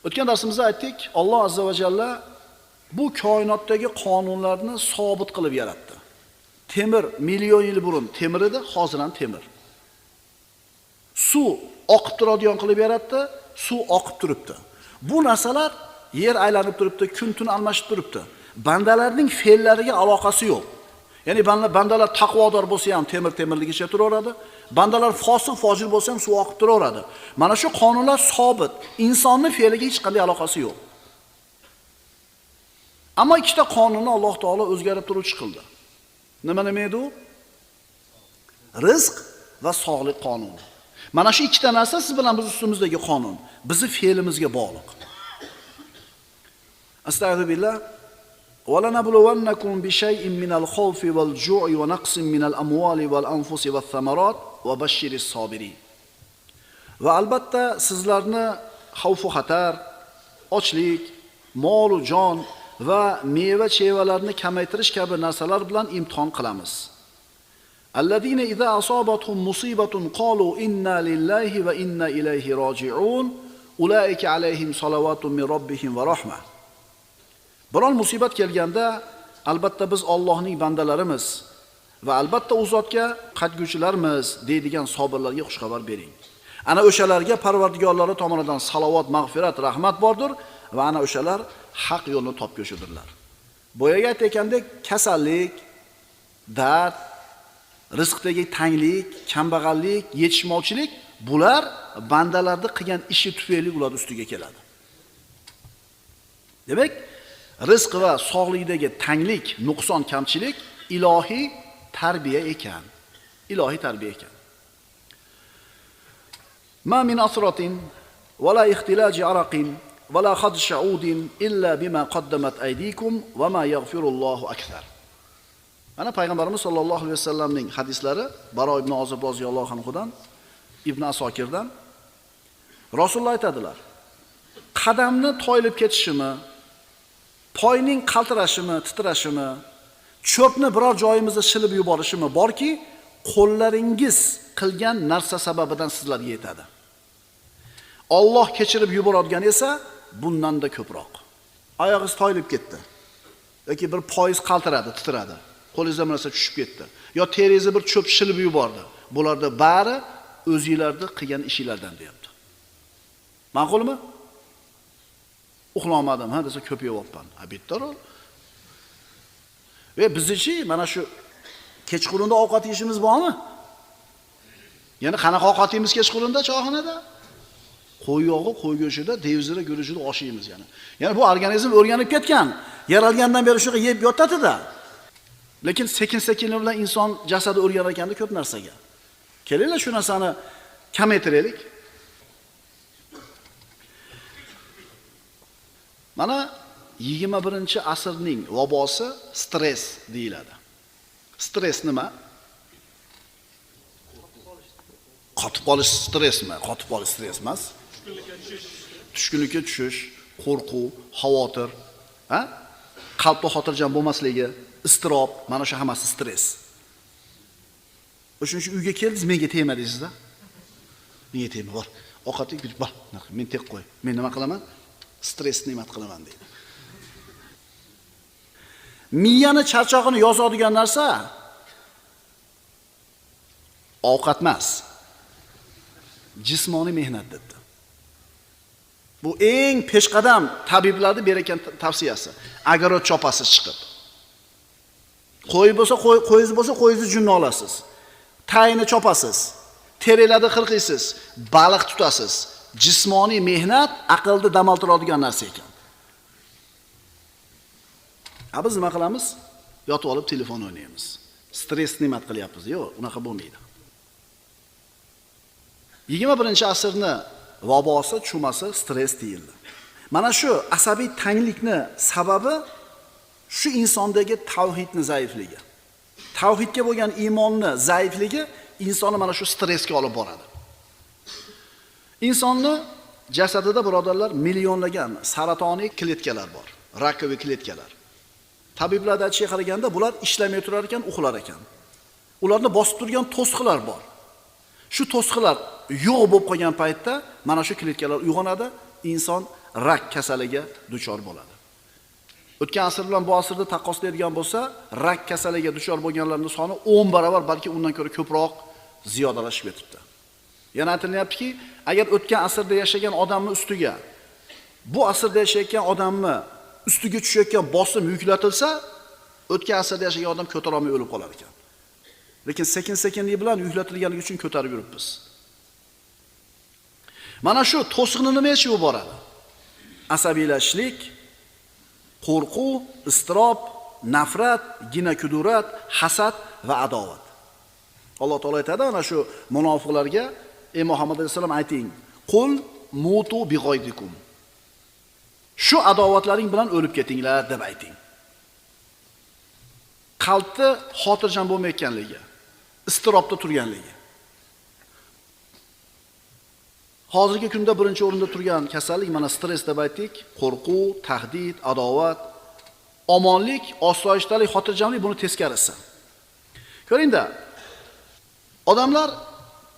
O'tgan darsimizda aytdik, Alloh azza va jalla bu koinotdagi qonunlarni sobit qilib yaratdi. Temir million yil burun temir edi, hozir ham temir. Suv oqib turadigan qilib yaratdi, suv oqib turibdi. Bu narsalar yer aylanib turibdi, kun tun almashib turibdi. Bandalarning fe'llariga aloqasi yo'q. Ya'ni bandalar taqvodor bo'lsa ham temir temirligicha turaveradi. Bandalar fosiq fojir bo'lsa ham suv oqib turaveradi. Mana shu qonunlar sobit. Insonning fe'liga hech qanday aloqasi yo'q. Ammo ikkita qonunni Alloh taolo o'zgarib turuvchi qildi. Nima nima edi u? Rizq va sog'lik qonuni. Mana shu ikkita narsa siz bilan biz ustimizdagi qonun, bizi fe'limizga bog'liq. Astagfirullah. Va lanabluwannakum bi shay'in minal khawfi wal ju'i wa naqsin minal amwali wal anfusi wath thamarat wa bashshiris sabirin. Va albatta sizlarni xavf va xatar, ochlik, mol va jon va meva-chevalarni kamaytirish kabi narsalar bilan imtihon qilamiz. Alladina iza asobathum musibatun qalu inna lillahi va inna ilayhi roji'un ulaika alayhim salavatun min robbihim va rahma. Biron musibat kelganda albatta biz Allohning bandalarimiz va albatta u zotga qaytguvchilarmiz deydigan sobirlarga xushxabar bering. Ana o'shalarga Parvardigorlari tomonidan salovat, mag'firat, rahmat bordir va ana o'shalar haq yo'lni topguvchidirlar. Boyaga aytgandek, kasallik, dard, rizqdagi tanglik, kambag'allik, yetishmovchilik bular bandalarni qilgan ishi tufayli ular ustiga keladi. Demak, rizq va sog'likdagi tanglik, nuqson, kamchilik ilohiy tarbiya ekan. Ilohiy tarbiya ekan. Ma min asratin va la ixtilaji araqin va la khadsh udin illa bima qaddamat aydikum va ma yaghfirullohu akthar. Mana payg'ambarimiz sollallohu alayhi vasallamning hadislari Baro ibn Ozib roziyallohu anhudan, Ibn Asokirdan Rasululloh aytadilar: qadamni toyilib ketishimi, poyning qaltirashimi, titrashimi, cho'pni biror joyimizda shilib yuborishimi borki, qo'llaringiz qilgan narsa sababidan sizlarga yetadi. Alloh kechirib yuboradigan esa bundan-da ko'proq. Oyog'ingiz toyilib ketdi yoki bir poyiz qaltiradi, titradi. Qo'lingizdan bir narsa tushib ketdi. Yo teringizni bir cho'p shilib yubordi. Bularda bari o'zingizlarni qilgan ishinglardan deyapti. Ma'qulmi? Uxlamadim, ha desa ko'p yeyapman. Ha bitta rol. Ve bizni-chi mana shu kechqurunda ovqat yeyishimiz bormi? Ya'ni qanaqa ovqat yeymiz kechqurunda choyxonada? Qo'y yog'i, qo'y go'shtida, devzira guruchida osh yeymiz ya'ni. Ya'ni bu organizm o'rganib ketgan. Yaralgandan beri shunaqa yeb yotadi-da. Lekin sekin-sekinlik bilan inson jasadi o'rganar ekanda ko'p narsaga. Kelinglar shu narsani kamaytiraylik. Mana 21-asrning vabosi stress deyiladi. Stress nima? Qotib qolish stressmi? Qotib qolish stress emas. Tushkunlikka tushish, qo'rquv, xavotir, ha? Qalbda xotirjam bo'lmasligi, iztirob, mana shu hammasi stress. O'shuning uchun uyga keldingiz, menga tegma deysizda. Menga tegma, bor. Ovqatni yeb bor. Men tek qo'y. Men nima qilaman? Stressni nima qilaman deydi. Miyani charchog'ini yozadigan narsa ovqat emas. Jismoniy mehnat debdi. Bu eng peshqadam tabiblarning bergan tavsiyasi. Agarot chopasiz chiqib. Qo'y bo'lsa, qo'yingiz bo'lsa, qo'yingizni junni olasiz. Tayini chopasiz. Terilarni qirqiysiz, baliq tutasiz. Jismoniy mehnat aqlni dam oltiradigan narsa ekan. A biz nima qilamiz? Yotib olib telefon o'ynaymiz. Stress nima qilyapmiz? Yo'q, unaqa bo'lmaydi. 21-asrni vabosi, chumasi stress deyildi. Mana shu asabiy tanglikni sababi shu insondagi tavhidni zaifligi. Tavhidga bo'lgan iymonni zaifligi insonni mana shu stressga olib boradi. Insonni jasadida birodarlar millionlagan saratoniy kletkalar bor, rakoviy kletkalar. Tabiblar aytishiga qaraganda bular ishlamay turar ekan, uxlar ekan. Ularni bosib turgan to'siqlar bor. Shu to'siqlar yo'q bo'lib qolgan paytda mana shu kletkalar uyg'onadi, inson rak kasaliga duchor bo'ladi. O'tgan asr bilan bu asrda taqqoslaydigan bo'lsa, rak kasaliga duchor bo'lganlarning soni 10 barobar, balki undan ko'ra ko'proq ziyodalashib ketibdi. Yana aytilyaptiki, agar o'tgan asrda yashagan odamning ustiga bu asrda yashayotgan odamni ustiga tushayotgan bosim yuklatilsa, o'tgan asrda yashagan odam ko'tara olmay o'lib qolar ekan. Lekin sekin-sekinlik bilan yuklatilganligi uchun ko'tarib yuribmiz. Mana shu to'siqni nima yechib yuboradi? Asabiylashlik, qo'rquv, iztirob, nafrat, gina kudurat, hasad va adovat. Alloh taolo aytadi ana shu munofiqlarga: "Ey Muhammad alayhisalom ayting, qul mutu bighaydikum." Shu adovatlaring bilan o'lib ketinglar deb ayting. Qalbda xotirjam bo'lmayotganligi, iztirobda turganligi. Hozirgi kunda birinchi o'rinda turgan kasallik mana stress deb aytdik, qo'rquv, tahdid, adovat, omonlik, osoyishtalik, xotirjamlik buni teskarisi. Ko'ringda, odamlar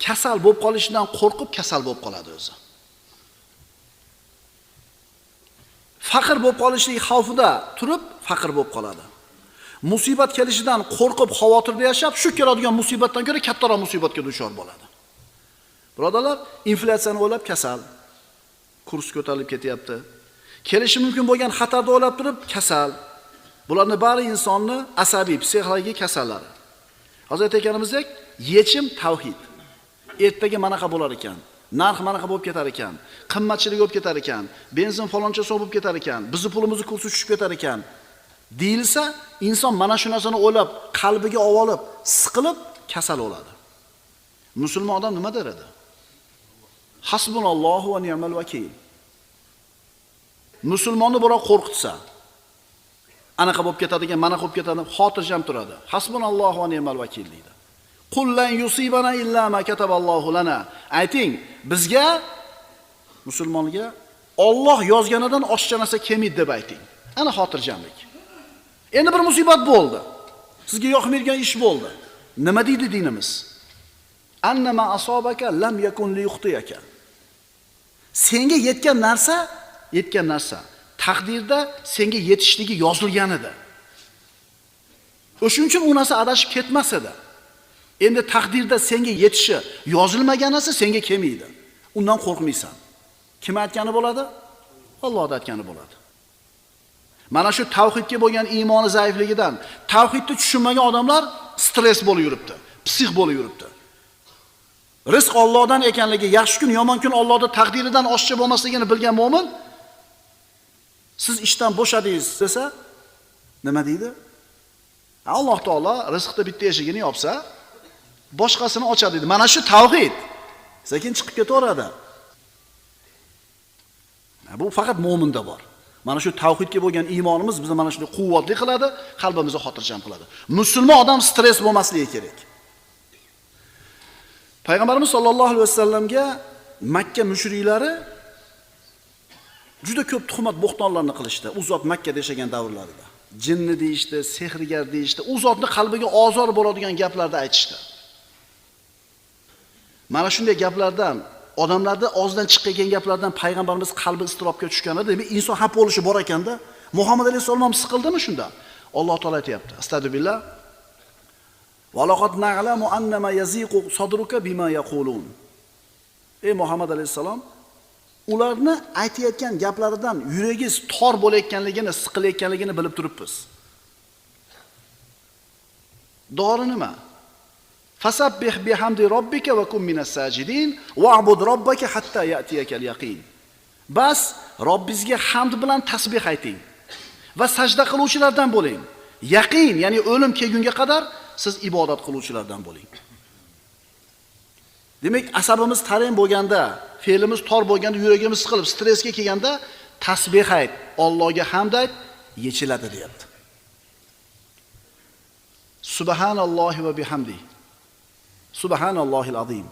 kasal bo'lib qolishidan qo'rqib kasal bo'lib qoladi o'zi. Faqir bo'lib qolishlik xavfida turib faqir bo'lib qoladi. Musibat kelishidan qo'rqib xavotirda yashab, shu keladigan musibatdan ko'ra kattaroq musibatga duchor bo'ladi. Birodarlar, inflyatsiyani o'ylab kasal, kurs ko'tarilib ketyapti. Kelishi mumkin bo'lgan xatarni o'ylab turib kasal. Bularning bari insonni asabiy, psixologik kasallari. Hozir aytganimizdek, yechim tavhid. Ertaga manaqa bo'lar ekan, narx manaqa bo'lib ketar ekan, qimmatchilik bo'lib ketar ekan, benzin faloncha so'm bo'lib ketar ekan, bizni pulimizni kursi tushib ketar ekan deyilsa, inson mana shu narsani o'ylab, qalbiga olib, siqilib kasal bo'ladi. Musulmon odam nima der edi? Hasbunallohu va ni'mal vakil. Musulmonni birov qo'rqitsa, anaqa bo'lib ketadigan, mana bo'lib ketadi, xotirjam turadi. Hasbunallohu va ni'mal vakil deydi. Qul lan yusibana illa ma kataballohu lana. Ayting, bizga musulmonga Alloh yozganidan oshiqcha narsa kelmaydi deb ayting. Ana xotirjamlik. Endi bir musibat bo'ldi. Sizga yoqmaydigan ish bo'ldi. Nima deydi dinimiz? Annama asobaka lam yakun liyuhtiyaka. Senga yetgan narsa taqdirda senga yetishligi yozilgan edi. O'shuning uchun u narsa adashib ketmas edi. Endi taqdirda senga yetishi yozilmagan narsa senga kelmaydi. Undan qo'rqmaysan. Kim aytgani bo'ladi? Alloh aytgani bo'ladi. Mana shu tavhidga bo'lgan iymoni zaifligidan, tavhidni tushunmagan odamlar stress bo'lib yuribdi, psix bo'lib yuribdi. Rizq Allohdan ekanligi, yaxshi kun, yomon kun Allohning taqdiridan oshiqcha bo'lmasligini bilgan mo'min siz ishdan bo'shadingiz desa, nima deydi? Alloh taolo rizqni bitta eshigini yopsa, boshqasini ochadi deydi. Mana shu tavhid. Sekin chiqib ketaveradi. Bu faqat mo'minda bor. Mana shu tavhidga bo'lgan iymonimiz bizni mana shunday quvvatli qiladi, qalbimizni xotirjam qiladi. Musulmon odam stress bo'lmasligi kerak. Payg'ambarimiz sollallohu alayhi vasallamga Makka mushriklari juda ko'p tuhmat bo'xtonlarni qilishdi. U zot Makkada yashagan davrlarida. Jinni deyishdi, sehrgar deyishdi. U zotni qalbiga ozor bo'ladigan gaplarni aytishdi. Mana shunday gaplardan, odamlarda og'zidan chiqqan gaplardan payg'ambarimiz qalbi iztirobga tushgan edi. Demak, inson xafa bo'lishi bor ekanda. Muhammad alayhissalom siqildimi shunda? Alloh taolo aytayapti. Astagfirullah. Va laqad na'lamu annama yaziqu sadruka bima yaqulun. Ey Muhammad alayhissalom, Ularni aytayotgan gaplaridan yuragingiz tor bo'layotganligini, siqilayotganligini bilib turibmiz. Dori nima? Fasabbih bihamdi robbika va kun minas sajidin wa'bud robbaka hatta ya'tiyakal yaqin. Bas Robbingizga hamd bilan tasbih ayting va sajda qiluvchilardan bo'ling. Yaqin, ya'ni o'lim kelgunga qadar siz ibodat qiluvchilardan bo'ling. Demak, asabimiz tarang bo'lganda, fe'limiz tor bo'lganda, yuragimiz siqilib, stressga kelganda tasbih ayt, Allohga hamd ayt, yechiladi deyapti. Subhanallohi va bihamdi. Subhanallohil azim.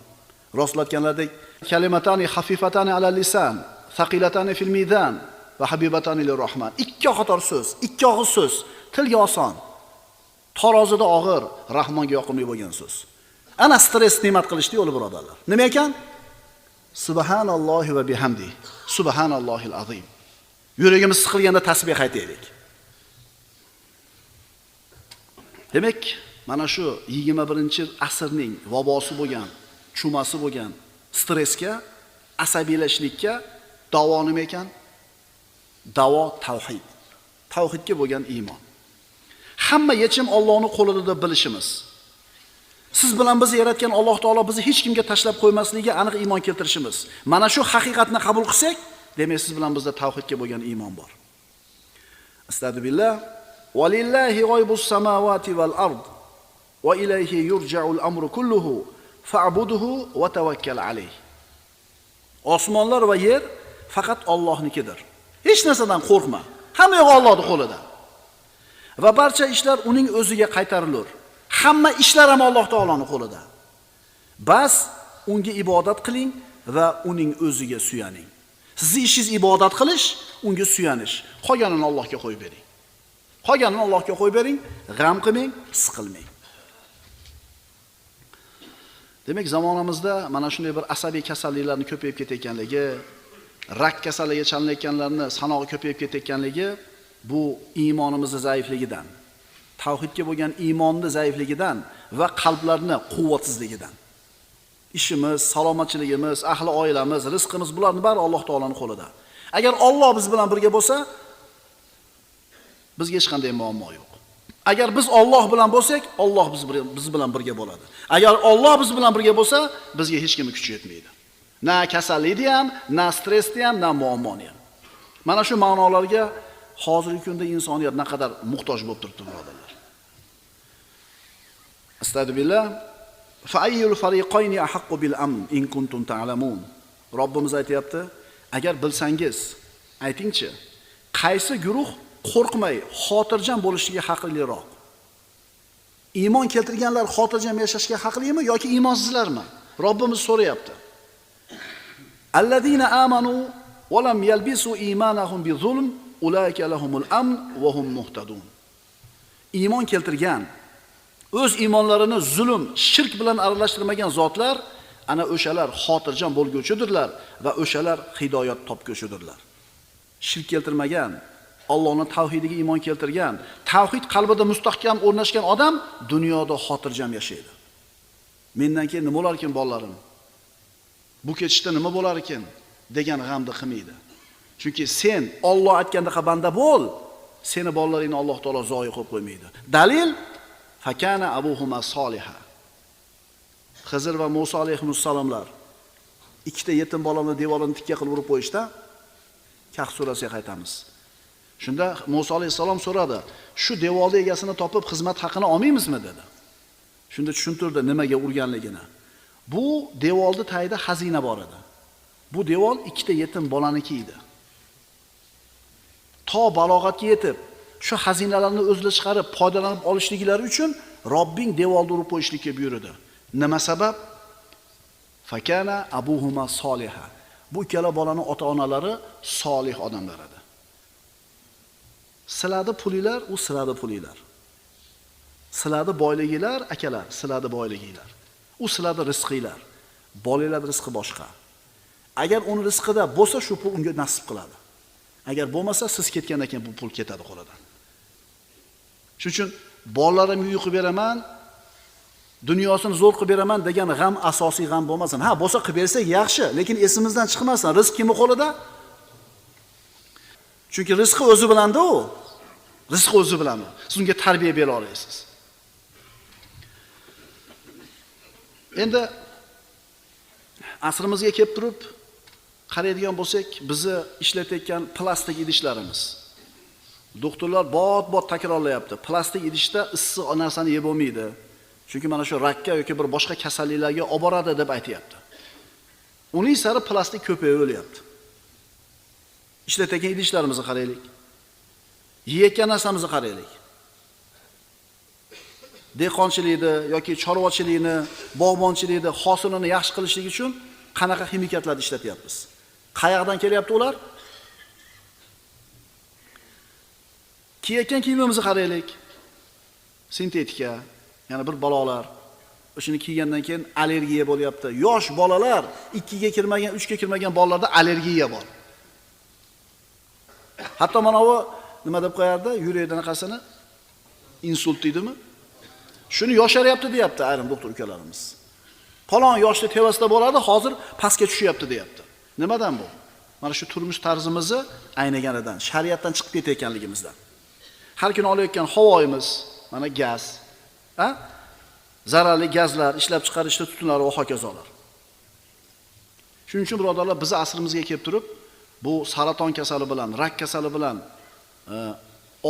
Rasul aytganlaridek, kalimatani xafifatani ala lisan, thaqilatani fil mizan va habibatani lirrahman. Ikki qator so'z, ikki og'iz so'z, tilga oson, tarozida og'ir, Rahmonga yoqimli bo'lgan so'z. Ana stress ne'mat qilishdi yo'li birodarlar. Nima ekan? Subhanallohi va bihamdi. Subhanallohil azim. Yuragimiz siqilganda tasbih aytaylik. Demak, mana shu 21-asrning vabosi bo'lgan, chumasi bo'lgan stressga, asabiylashlikka davo nima ekan? Davo tavhid. Tavhidga bo'lgan iymon. Hamma yechim Allohning qo'lida deb bilishimiz. Siz bilan bizni yaratgan Alloh taolo bizni hech kimga tashlab qo'ymasligiga aniq iymon keltirishimiz. Mana shu haqiqatni qabul qilsak, demak siz bilan bizda tavhidga bo'lgan iymon bor. Astagfirullah. Walillahi g'aybus samawati val ard va ilayhi yurja'ul amru kulluhu fa'budhu va tawakkal alayh. Osmonlar va yer faqat Allohnikidir. Hech narsadan qo'rqma. Hamma yo'q Allohning qo'lida. Va barcha ishlar uning o'ziga qaytarilur. Hamma ishlar ham Alloh taoloning qo'lida. Bas unga ibodat qiling va uning o'ziga suyaning. Sizning ishingiz ibodat qilish, unga suyanish. Qolganini Allohga qo'yib bering. Qolganini Allohga qo'yib bering, g'am qilmang, siqilmang. Demak, zamonamizda mana shunday bir asabiy kasalliklarning ko'payib ketayotganligi, rak kasalligiga chalinayotganlarning sanog'i ko'payib ketayotganligi bu iymonimizning zaifligidan, tavhidga bo'lgan iymonning zaifligidan va qalblarning quvvatsizligidan. Ishimiz, salomatchiligimiz, ahli oilamiz, rizqimiz bularning bari Alloh taoloning qo'lida. Agar Alloh biz bilan birga bo'lsa, bizga hech qanday muammo yo'q. Agar biz Alloh bilan bo'lsak, Alloh biz bilan birga bo'ladi. Agar Alloh biz bilan birga bo'lsa, bizga hech kimning kuchi yetmaydi. Na kasallikni ham, na stressni ham, na muammoni ham. Mana shu ma'nolarga hozirgi kunda insoniyat naqadar muhtoj bo'lib turibdi, birodarlar. Astagfirullah. Fa ayyul fariqayni ahaqqu bil amn in kuntum ta'lamun. Robbimiz aytayapti, agar bilsangiz, aytingchi, qaysi guruh qo'rqmay, xotirjam bo'lishga haqliroq? Iymon keltirganlar xotirjam yashashga haqlimi yoki iymonsizlarmi? Robbimiz so'rayapti. Allazina amanu va lam yalbisu imanahum bi zulm ulaika lahumul amn va hum muhtadun. Iymon keltirgan, o'z iymonlarini zulm, shirk bilan aralashtirmagan zotlar ana o'shalar xotirjam bo'lguvchidirlar va o'shalar hidoyat topguvchidirlar. Shirk keltirmagan, Allohning tavhidiga iymon keltirgan, tavhid qalbida mustahkam o'rnashgan odam dunyoda xotirjam yashaydi. Mendan keyin nima bo'lar ekan bolalarim? Bu ketishda nima bo'lar ekan degan g'amni qilmaydi. Chunki sen Alloh aytgandaqa banda bo'l, seni bolalaringni Alloh taolo zoyi qilib qo'ymaydi. Dalil fakana abuhuma soliha. Xizr va Musa alayhissalomlar ikkita yetim bolani devorini tikka qilib urib qo'yishda Kahf surasiga qaytamiz. Shunda Musa alayhissalom so'radi, shu devorning egasini topib xizmat haqini olmaymizmi dedi. Shunda tushuntirdi nimaga urganligini. Bu devorning tagida xazina bor edi. Bu devor ikkita yetim bolaniki edi. To balog'atga yetib, shu xazinalarni o'zlari chiqarib foydalanib olishliklari uchun Robbing devorni urib qo'yishlikka buyurdi. Nima sabab? Fakana abuhuma soliha. Bu ikkala bolaning ota-onalari solih odamlar edi. Siladi pulinglar, u siladi pulinglar. Siladi boyligilar, akalar, siladi boyligilar. U siladi rizqinglar. Bolalar rizqi boshqa. Agar uni rizqida bo'lsa, shu pul unga nasib qiladi. Agar bo'lmasa, siz ketgandan keyin bu pul ketadi qo'lidan. Shuning uchun bolalarimga uy qilib beraman, Dunyosini zo'r qilib beraman degan g'am asosiy g'am bo'lmasin. Ha, bo'lsa qilib bersak yaxshi, lekin esimizdan chiqmasin. Rizq kimning qo'lida? Chunki rizqi o'zi bilanda u. Rizq o'zi bilan. Siz unga tarbiya bera olasiz. Endi asrimizga kelib turib qaraydigan bo'lsak, bizni ishlatayotgan plastik idishlarimiz. Doktorlar bot-bot takrorlayapti. Plastik idishda issiq narsani yeb bo'lmaydi. Chunki mana shu rakka yoki bir boshqa kasalliklarga olib boradi deb aytayapti. Uning sari plastik ko'payib o'lyapti. Ishlatayotgan idishlarimizni qaraylik. Yeyotgan narsamizni qaraylik. Dehqonchilikni yoki chorvachilikni, bog'bonchilikni hosilini yaxshi qilishlik uchun qanaqa ximikatlarni ishlatyapmiz? Qayerdan kelyapti ular? Kiyayotgan kiyimimizni qaraylik. Sintetika, yana bir balolar. O'shini kiygandan keyin allergiya bo'lyapti. Yosh bolalar, 2ga kirmagan, 3ga kirmagan bolalarda allergiya bor. Hatto mana bu nima deb qo'yardi? Yurakda anaqasini insult deydimi? Shuni yosharyapti deyapti ayrim doktor ukalarimiz. Falon yoshli tevasida bo'ladi, hozir pastga tushyapti deyapti. Nimadan bu? Mana shu turmush tarzimizni aynaganidan, shariatdan chiqib ketayotganligimizdan. Har kuni olayotgan havoyimiz, mana gaz, ha? Zararli gazlar, ishlab chiqarishda tutunlar va hokazolar. Shuning uchun birodarlar, biz asrimizga kelib turib, bu saraton kasali bilan, rak kasali bilan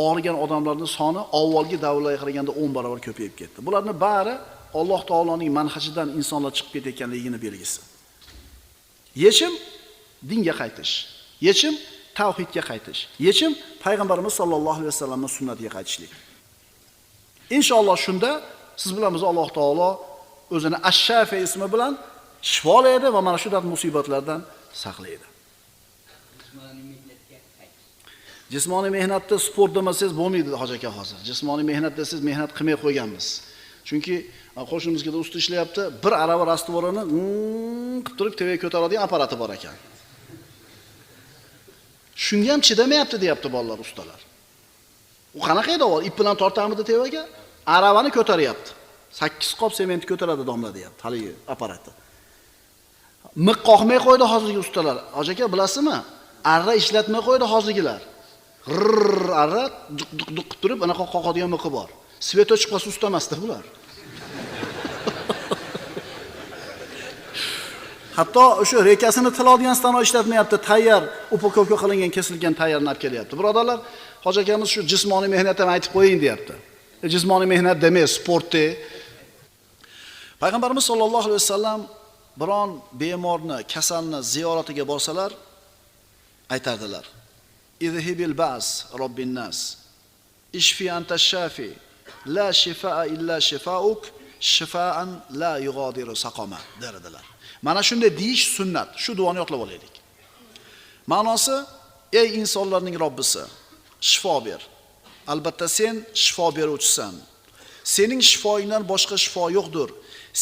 og'rigan odamlarning soni avvalgi davrlarga qaraganda 10 barobar ko'payib ketdi. Bularning bari Alloh taoloning manhajidan insonlar chiqib ketayotganligini belgisi. Yechim dinga qaytish. Yechim tavhidga qaytish. Yechim payg'ambarimiz sollallohu alayhi vasallamning sunnatiga qaytishlik. Inshaalloh shunda siz bilan biz Alloh taolo o'zini Ash-Shafi ismi bilan shifolaydi va mana shu dard musibatlardan saqlaydi. Jismoniy mehnatda sport demasangiz bo'lmaydi hoji aka hozir. Jismoniy mehnat desangiz mehnat qilmay qo'yganmiz. Chunki qo'shnimizda usta ishlayapti, bir arava rastvorini qilib turib tevaga ko'taradigan apparati bor ekan. Shunga ham chidamayapti deyapti bolalar, ustalar. U qanaqa edi avval? Ip bilan tortamidi tevaga? Aravani ko'taryapti. 8 qop sement ko'taradi domla deyapti haligi apparatda. Miq qoqmay qo'ydi hozirgi ustalar. Hoji aka bilasizmi? Arra ishlatmay qo'ydi hozirgilar. Rrr arra duq duq duq qilib turib anaqa qoqadigan miqi bor. Svet o'chib qolsa usta emasda bular. Hatto o'sha rekasini tiladigan stanok ishlatmayapti, tayyor upakovka qilingan, kesilgan tayyorni olib kelyapti. Birodarlar, hoji akamiz shu jismoniy mehnat ham aytib qo'ying deyapti. Jismoniy mehnat demak, sportda. Payg'ambarimiz sollallohu alayhi vasallam biron bemorni, kasalni ziyoratiga borsalar aytardilar: "Izhibil ba's robbin nas. Ishfi anta shafi. La shifaa illa shifauk, shifaan la yughadiru saqama" derdilar. Mana shunday deyish sunnat. Shu duoni yodlab olaylik. Ma'nosi: ey insonlarning Robbisi, shifo ber. Albatta sen shifo beruvchisan. Sening shifoingdan boshqa shifo yo'qdir.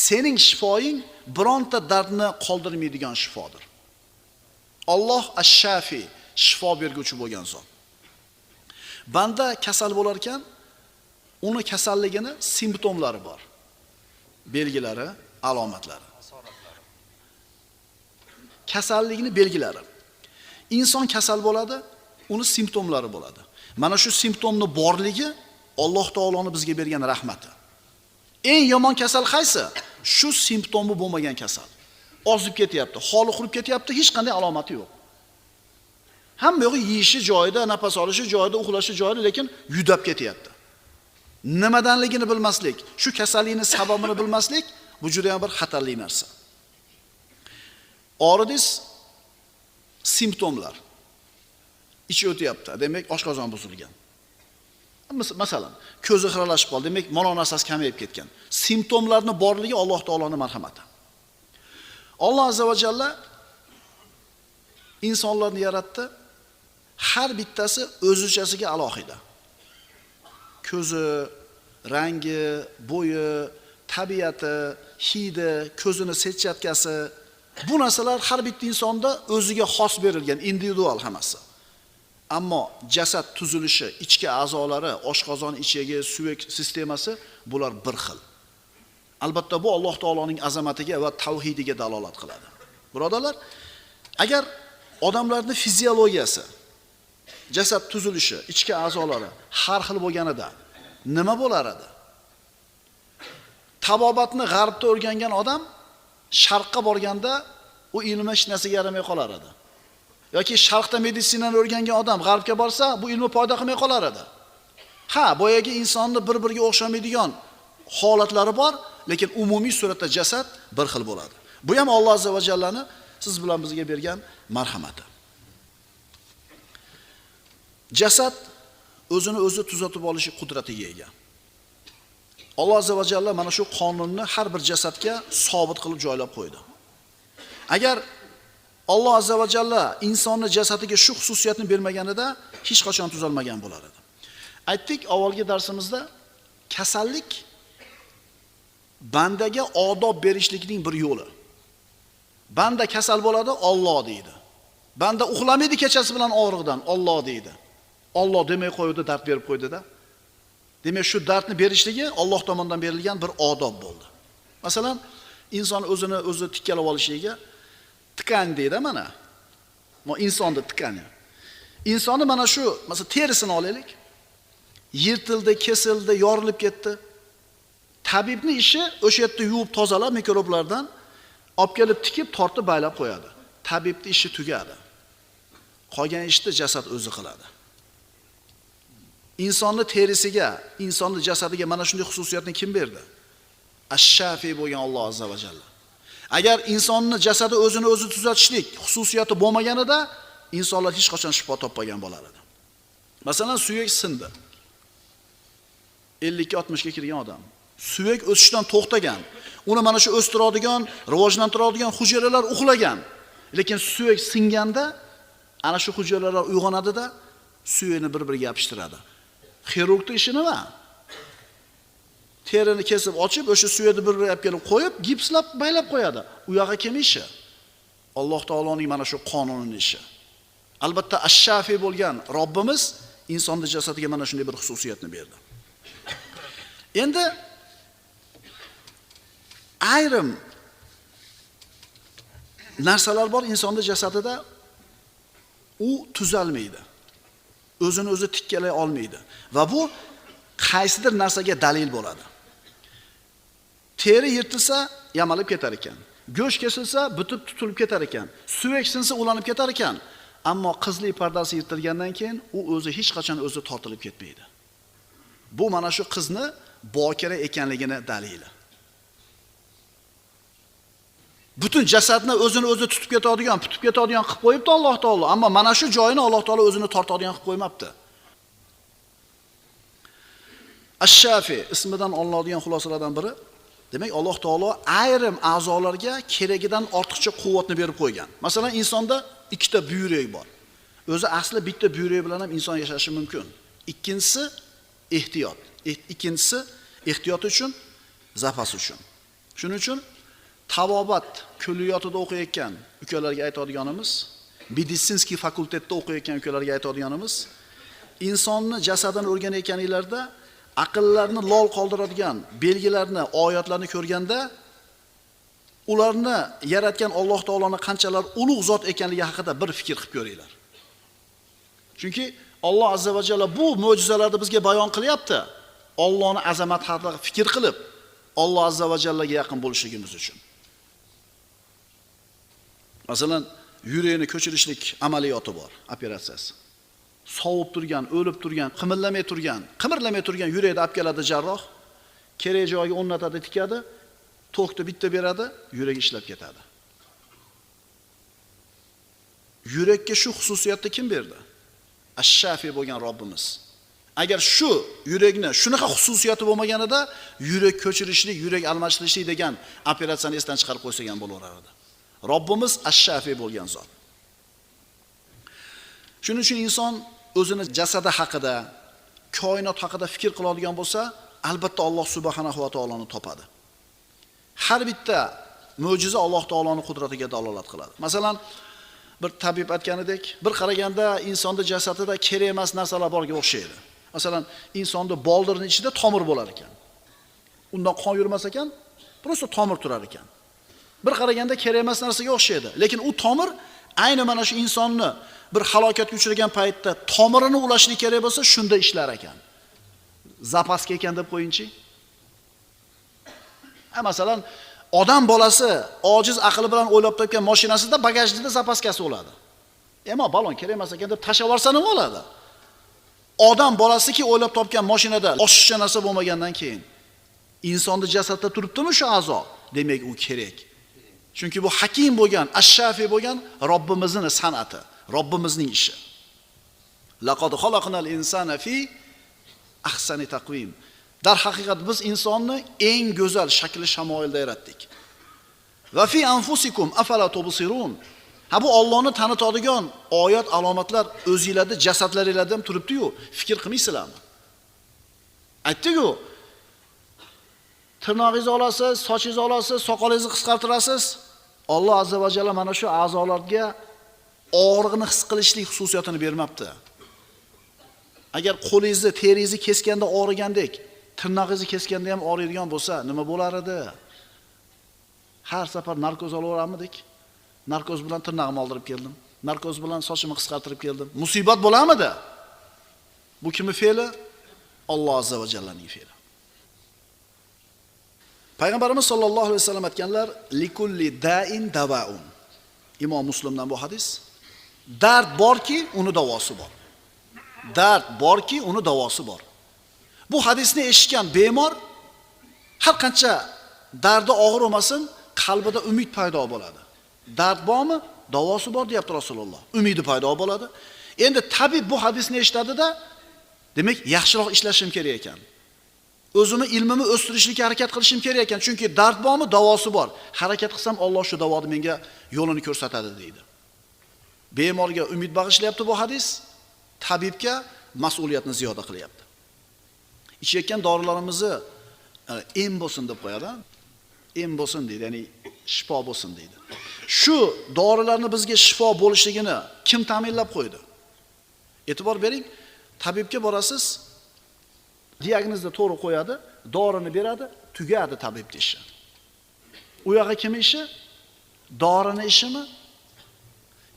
Sening shifoing bironta dardni qoldirmaydigan shifodir. Alloh ash-Shafi, shifo berguvchi bo'lgan zot. Banda kasal bo'lar ekan, uni kasalligini simptomlari bor. Belgilari, alomatlari. Kasallikni belgilari. Inson kasal bo'ladi, uni simptomlari bo'ladi. Mana shu simptomni borligi Alloh taoloning bizga bergan rahmati. Eng yomon kasal qaysi? Shu simptomi bo'lmagan kasal. Ozib ketyapti, holi qurib ketyapti, hech qanday alomati yo'q. Hamma yo'g'i yeyishi joyida, nafas olishi joyida, uxlashi joyida, lekin yudab ketyapti. Nimadanligini bilmaslik, shu kasallikning sababini bilmaslik bu juda ham bir xatarli narsa. Og'ridingiz, simptomlar. Ichi o'tyapti, demak oshqozon buzilgan. Masalan, ko'zi xiralashib qoldi, demak mana narsasi kamayib ketgan. Simptomlarning borligi Alloh taoloning marhamati. Alloh azza va jalla insonlarni yaratdi, har bittasi o'zichasiga alohida. Ko'zi, rangi, bo'yi, tabiati, hidi, ko'zini setchatkasi, bu narsalar har bitta insonda o'ziga xos berilgan, individual hammasi. Ammo jasad tuzilishi, ichki a'zolari, oshqozon, ichagi, suyak sistemasi bular bir xil. Albatta bu Alloh taoloning azamatiga va tavhidiga dalolat qiladi. Birodarlar, agar odamlarning fiziologiyasi, jasad tuzilishi, ichki a'zolari har xil bo'lganida nima bo'lar edi? Tabobatni g'arbda o'rgangan odam sharqqa borganda u ilmi hech narsaga yaramay qolar edi. Yoki sharqda meditsinani o'rgangan odam g'arbga borsa, bu ilmi foyda qilmay qolar edi. Ha, boyagi insonni bir-biriga o'xshamaydigan holatlari bor, lekin umumiy suratda jasad bir xil bo'ladi. Bu ham Alloh azza va jallani siz bilan bizga bergan marhamati. Jasad o'zini o'zi tuzatib olishi qudratiga ega. Alloh azza va jalla mana shu qonunni har bir jasadga sobit qilib joylab qo'ydi. Agar Alloh azza va jalla insonni jasadiga shu xususiyatni bermaganida hech qachon tuzalmagan bo'lar edi. Aytdik avvalgi darsimizda, kasallik bandaga odob berishlikning bir yo'li. Banda kasal bo'ladi, Alloh deydi. Banda uxlamaydi kechasi bilan og'riqdan, Alloh deydi. Alloh demay qo'ydi, dard berib qo'ydi-da. Demak, shu dardni berishligi Alloh tomonidan berilgan bir odob bo'ldi. Masalan, inson o'zini o'zi tikkalab olishiga tikan deydi mana. Insonni tikani. Insonni mana shu, masalan, terisini olaylik. Yirtildi, kesildi, yorilib ketdi. Tabibning ishi o'sha yerda yuvib tozalab mikroblardan olib kelib tikib, tortib baylab qo'yadi. Tabibning ishi tugadi. Qolgan ishni jasad o'zi qiladi. Insonni terisiga, insonni jasadiga mana shunday xususiyatni kim berdi? Ash-Shafi bo'lgan Alloh azza va jalla. Agar insonni jasadi o'zini o'zi tuzatishlik xususiyati bo'lmaganida, insonlar hech qachon shifo topmagan bo'lar edi. Masalan, suyak sindi. 50-60 ga kirgan odam suyak o'sishdan to'xtagan. Uni mana shu o'stiradigan, rivojlantiradigan hujayralar uxlagan. Lekin suyak singanda ana shu hujayralar uyg'onadi-da, suyakni bir-biriga yopishtiradi. Xirurgning ishi nima? Terini kesib ochib, o'sha suyakni bir-biriga olib kelib qo'yib, gipslab baylab qo'yadi. U yoqqa kim ishi? Alloh taoloning mana shu qonunining ishi. Albatta Ash-Shafi bo'lgan Robbimiz insonning jasadiga mana shunday bir xususiyatni berdi. Endi ayrim narsalar bor insonning jasadida, u tuzalmaydi. O'zini o'zi tikkalay olmaydi va bu qaysidir narsaga dalil bo'ladi. Teri yirtilsa yamalib ketar ekan. Go'sht kesilsa bitib tutilib ketar ekan. Suyak sinsa ulanib ketar ekan. Ammo qizlik pardasi yirtilgandan keyin u o'zi hech qachon o'zi tortilib ketmaydi. Bu mana shu qizni bokira ekanligini dalili. Butun jasadni o'zini o'zi tutib ketadigan, tutib ketadigan qilib qo'yibdi Alloh taolo, ammo mana shu joyini Alloh taolo o'zini tortadigan qilib qo'ymabdi. Ash-Shafi ismidan olinadigan xulosalardan biri, demak Alloh taolo ayrim a'zolarga keragidan ortiqcha quvvatni berib qo'ygan. Masalan, insonda ikkita buyrak bor. O'zi asli bitta buyrak bilan ham inson yashashi mumkin. Ikkinchisi ehtiyot. Ikkinchisi ehtiyot uchun, zapas uchun. Shuning uchun tabobat kulliyotida o'qiyotgan ukalarga aytadiganimiz, meditsinskiy fakultetda o'qiyotgan ukalarga aytadiganimiz, insonni jasadini o'rganayotganinglarda aqllarni lol qoldiradigan belgilarni, oyatlarni ko'rganda ularni yaratgan Alloh taoloning qanchalar ulug' zot ekanligi haqida bir fikr qilib ko'ringlar. Chunki Alloh azza va jalla bu mo'jizalarni bizga bayon qilyapti. Allohning azamati haqida fikr qilib, Alloh azza va jallaga yaqin bo'lishligimiz uchun. Masalan, yurakni ko'chirishlik amaliyoti bor, operatsiyasi. Sovib turgan, o'lib turgan, qimirlamay turgan yurakni olib keladi jarroh, kerak joyiga o'rnatadi, tikadi, tokni bitta beradi, yurak ishlab ketadi. Yurakka shu xususiyatni kim berdi? Ash-Shafi bo'lgan Robbimiz. Agar shu yurakni shunaqa xususiyati bo'lmaganida, yurak ko'chirishlik, yurak almashtirishlik degan operatsiyani esdan chiqarib qo'ysak ham bo'laver edi. Robbimiz Ash-Shafi bo'lgan zot. Shuning uchun inson o'zini jasadi haqida, koinot haqida fikr qiladigan bo'lsa, albatta Alloh subhanahu va taoloni topadi. Har bitta mo'jiza Alloh taoloning qudratiga dalolat qiladi. Masalan, bir tabib aytganidek, bir qaraganda insonda jasadida kerak emas narsalar borga o'xshaydi. Masalan, insonda boldirning ichida tomir bo'lar ekan. Undan qon yurmas ekan, Prosta tomir turar ekan. Bir qaraganda kerak emas narsaga o'xshaydi, lekin u tomir ayni mana shu insonni bir halokatga uchragan paytda tomirini ulashlik kerak bo'lsa, shunda ishlar ekan. Zapaska ekan deb qo'yingchi. Ha, masalan, odam bolasi ojiz aqli bilan o'ylab topgan mashinasida bagajida zapaskasi bo'ladi. Ammo balon kerak emas ekan deb tashlab yuborsa nima bo'ladi? Odam bolasiki o'ylab topgan mashinada oshiqcha narsa bo'lmagandan keyin insonni jasadda turibdimi shu a'zo? Demak, u kerak. Chunki bu hakim bo'lgan, ash-Shafi bo'lgan Robbimizning san'ati, Robbimizning ishi. Laqad xalaqnal insana fi ahsani taqvim. Darhaqiqat biz insonni eng go'zal shakli shamoilda yaratdik. Va fi anfusikum afala tubsirun. Ha, bu Allohni tanitadigan oyat, alomatlar o'zingizlarda, jasadlaringizda ham turibdi-yu, fikr qilmaysizlarmi? Aytdik-ku, tirnog'ingizni olasiz, sochingizni olasiz, soqolingizni qisqartirasiz. Alloh azza va jalla mana shu a'zolarga og'riqni his qilishlik xususiyatini bermabdi. Agar qo'lingizni, teringizni keskanda og'rigandek, tirnog'ingizni keskanda ham og'riydigan bo'lsa, nima bo'lar edi? Har safar narkoz olaveramidik. Narkoz bilan tirnog'imni oldirib keldim. Narkoz bilan sochimni qisqartirib keldim. Musibat bo'larmidi? Bu kimning fe'li? Alloh azza va jallaning fe'li. Payg'ambarimiz sollallohu alayhi vasallam aytganlar: "Likulli da'in davaun." Imom Muslimdan bu hadis. Dard borki, uni davosi bor. Dard borki, uni davosi bor. Bu hadisni eshitgan bemor har qancha dardi og'ir bo'lmasin, qalbida umid paydo bo'ladi. Dard bormi? Davosi bor deyapti Rasululloh. Umidi paydo bo'ladi. Endi tabib bu hadisni eshitadida, demak, yaxshiroq ishlashim kerak ekan. O'zimni ilmimni o'stirishlikka harakat qilishim kerak ekan, chunki dard bormi, davosi bor. Harakat qilsam Alloh shu davoni menga yo'lini ko'rsatadi deydi. Bemorga umid bag'ishlayapti bu hadis, tabibga mas'uliyatni ziyoda qilyapti. Ichayotgan dorilarimizni em bo'lsin deb qo'yadi. Em bo'lsin deydi, ya'ni shifo bo'lsin deydi. Shu dorilarni bizga shifo bo'lishligini kim ta'minlab qo'ydi? E'tibor bering, tabibga borasiz, diagnozni to'g'ri qo'yadi, dorini beradi, tugadi tabibning ishi. U yog'i kim ishi? Dorini ishimi?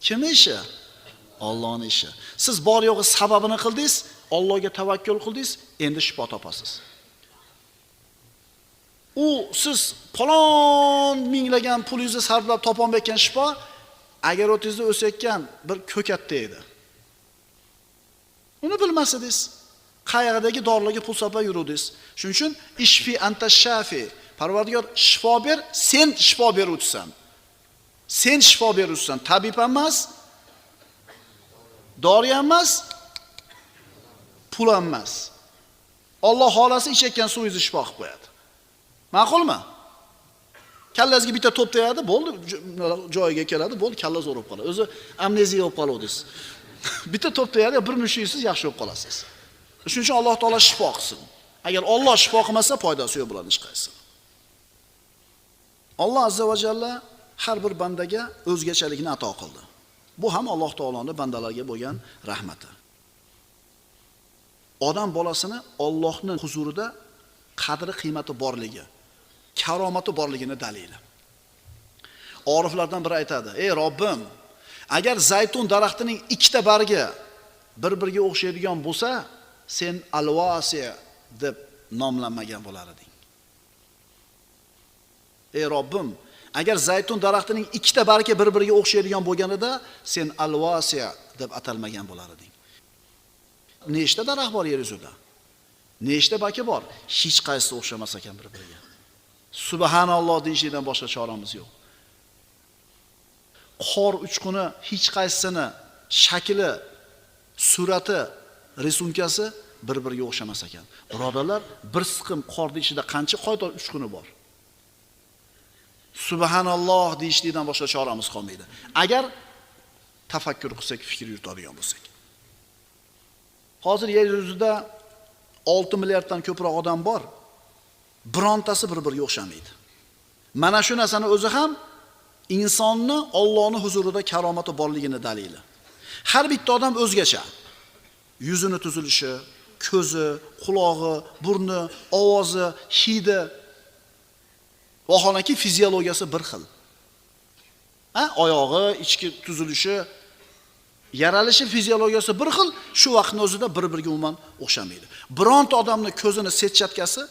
Kim ishi? Allohning ishi. Siz bor yo'g'i sababini qildingiz, Allohga tavakkul qildingiz, endi shifo topasiz. U siz falon minglagan pulingizni sarflab topolmayotgan shifo agar o'tingizda o'sayotgan bir ko'katda edi. Uni bilmas edingiz. Qayerdagi dorilarga pul sarflab yuruvdingiz. Shuning uchun ishfi anta shafi. Parvardigor shifo ber, sen shifo beruvchisan. Sen shifo beruvchisan. Tabib emas, dori emas, pul emas. Alloh xolasi ichayotgan suvingizni shifo qilib qo'yadi. Ma'qulmi? Kallangizga bitta to'p tegadi, bo'ldi, joyiga keladi, bo'ldi, kalla zo'r bo'lib qoladi. O'zi amneziya bo'lib qoladingiz. Bitta to'p tegadi, bir mushuysiz yaxshi bo'lib qolasiz. Shuning uchun Alloh taolo shifo qilsin. Agar Alloh shifo qilmasa, foydasi yo'q bularning hech qaysi. Alloh azza va jalla har bir bandaga o'zgachalikni ato qildi. Bu ham Alloh taoloning bandalarga bo'lgan rahmati. Odam bolasini Allohning huzurida qadri qiymati borligi, karomati borligini dalili. Oriflardan biri aytadi: "Ey Robbim, agar zaytun daraxtining ikkita bargi bir-biriga o'xshaydigan bo'lsa, sen Al-Vasi deb nomlanmagan bo'lar eding. Ey Robbim, agar zaytun daraxtining ikkita bargi bir-biriga o'xshaydigan bo'lganida, sen Al-Vasi deb atalmagan bo'lar eding." Nechta daraxt bor yer yuzida? Nechta baki bor? Hech qaysisi o'xshamas ekan bir-biriga. Subhanalloh deyishdan boshqa choramiz yo'q. Qor uchquni hech qaysisini shakli, surati, risunkasi bir-biriga o'xshamas ekan. Birodarlar, bir siqim qorning ichida qancha qoyta uchquni bor? Subhanalloh deyishlikdan boshqa choramiz qolmaydi. Agar tafakkur qilsak, fikr yuritadigan bo'lsak. Hozir yer yuzida 6 milliarddan ko'proq odam bor. Birontasi bir-biriga o'xshamaydi. Mana shu narsani o'zi ham insonni Allohning huzurida karomati borligini dalili. Har bitta odam o'zgacha. Yuzini tuzilishi, ko'zi, qulog'i, burni, ovozi, hidi. Vaholanki fiziologiyasi bir xil. Ha, oyog'i, ichki tuzilishi, yaralishi fiziologiyasi bir xil, shu vaqtning o'zida bir-biriga umuman o'xshamaydi. Bironta odamning ko'zini setchatkasi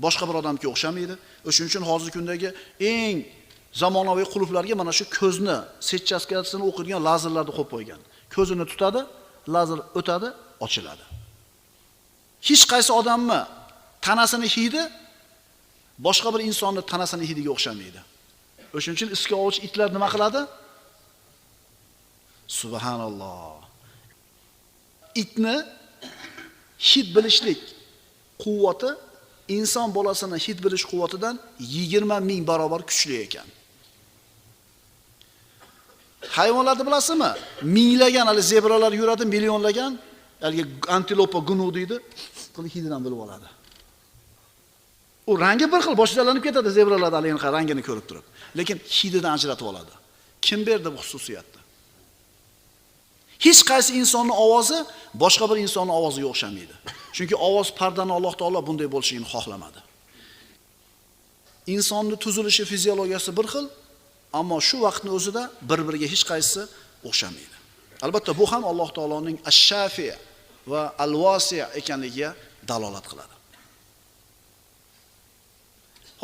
boshqa bir odamga o'xshamaydi. O'shuning uchun hozirgi kundagi eng zamonaviy qulflarga mana shu ko'zni setchatkasini o'qiydigan lazerlarni qo'yib qo'ygan. Ko'zini tutadi, lazer o'tadi, ochiladi. Hech qaysi odamni tanasini hidi boshqa bir insonning tanasini hidiga o'xshamaydi. O'shuning uchun iski ovchi itlar nima qiladi? Subhanalloh. Itni hid bilishlik quvvati inson bolasini hid bilish quvvatidan 20 ming barobar kuchli ekan. Hayvonlarni bilasizmi? Minglagan hali zebralar yuradi, millionlagan, haligi antilopa gunu deydi, qilib hididan bilib oladi. U rangi bir xil, boshdalanib ketadi zebralar haligi rangini ko'rib turib. Lekin hididan ajratib oladi. Kim berdi bu xususiyatni? Hech qaysi insonning ovozi boshqa bir insonning ovoziga o'xshamaydi. Chunki ovoz pardani Alloh taolo bunday bo'lishini xohlamadi. Insonning tuzilishi, fiziologiyasi bir xil, ammo shu vaqtning o'zida bir-biriga hech qaysisi o'xshamaydi. Albatta bu ham Alloh taoloning Ash-Shafi va Al-Vasi' ekanligiga dalolat qiladi.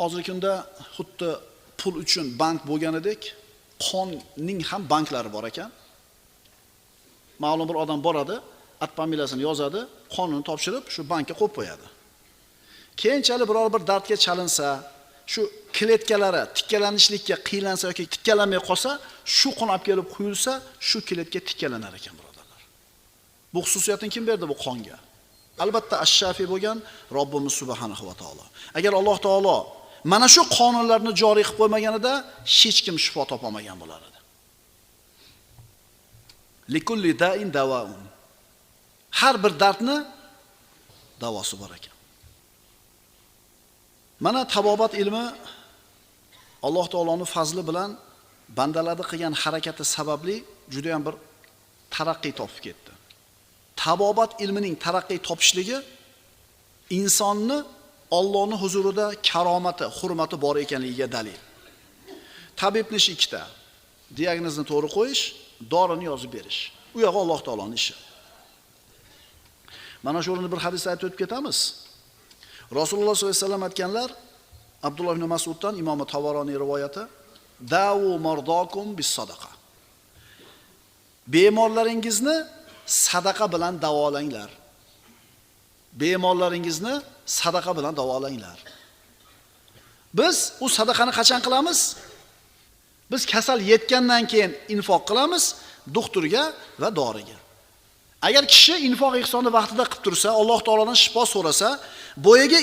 Hozirgi kunda xuddi pul uchun bank bo'lganidek, qonning ham banklari bor ekan. Ma'lum bir odam boradi, at familiyasini yozadi, qonini topshirib, shu bankka qo'yib qo'yadi. Keyinchalik biror bir dardga chalinsa, shu kletkalari tikkalanishlikka qiylansa yoki tikkalanmay qolsa, shu qon olib kelib quyilsa, shu kletka tikkalanar ekan, birodarlar. Bu xususiyatni kim berdi bu qonga? Albatta Ash-Shafi bo'lgan Robbimiz subhanahu va taolo. Agar Alloh taolo mana shu qonunlarni joriy qilib qo'ymaganida hech kim shifo topolmagan bo'lar edi. Likulli da'in davaun. Har bir dardni davosi bor ekan. Mana tabobat ilmi Alloh taoloning fazli bilan bandalarda qilgan harakati sababli juda ham bir taraqqiy topib ketdi. Tabobat ilmining taraqqiy topishligi insonni Allohning huzurida karomati, hurmati bor ekanligiga dalil. Tabibning ishi ikkita. Diagnozni to'g'ri qo'yish, dorini yozib berish. U yog'i Alloh taoloning ishi. Mana shu o'rinda bir hadis aytib o'tib ketamiz. Rasululloh sollallohu alayhi vasallam aytganlar, Abdulloh ibn Mas'uddan Imom Tabaroniy rivoyati, "Davu mardakum bis sadaqa." Bemorlaringizni sadaqa bilan davolanglar. Bemorlaringizni sadaqa bilan davolanglar. Biz u sadaqani qachon qilamiz? Biz kasal yetgandan keyin infoq qilamiz doktorga va doriga. Agar kishi infoq ihsonni vaqtida qilib tursa, Alloh taolodan shifo so'rasa, boyaga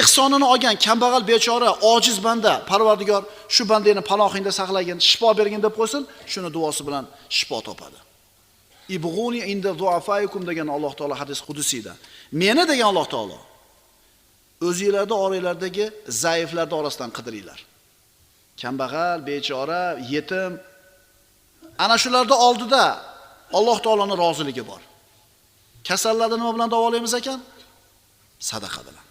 ihsonini olgan kambag'al bechora, ojiz banda, Parvardigor shu bandani panohingda saqlagin, shifo bergin deb qo'ysin, shuni duosi bilan shifo topadi. Ibghuni inda du'afaikum degan Alloh taolo hadis qudusiyda. Meni degan Alloh taolo o'zingizlarda oranglardagi zaiflarning orasidan qidiringlar. Kambag'al, bechora, yetim ana shularda oldida Alloh taoloning roziligi bor. Kasallarni nima bilan davolaymiz ekan? Sadaqa bilan.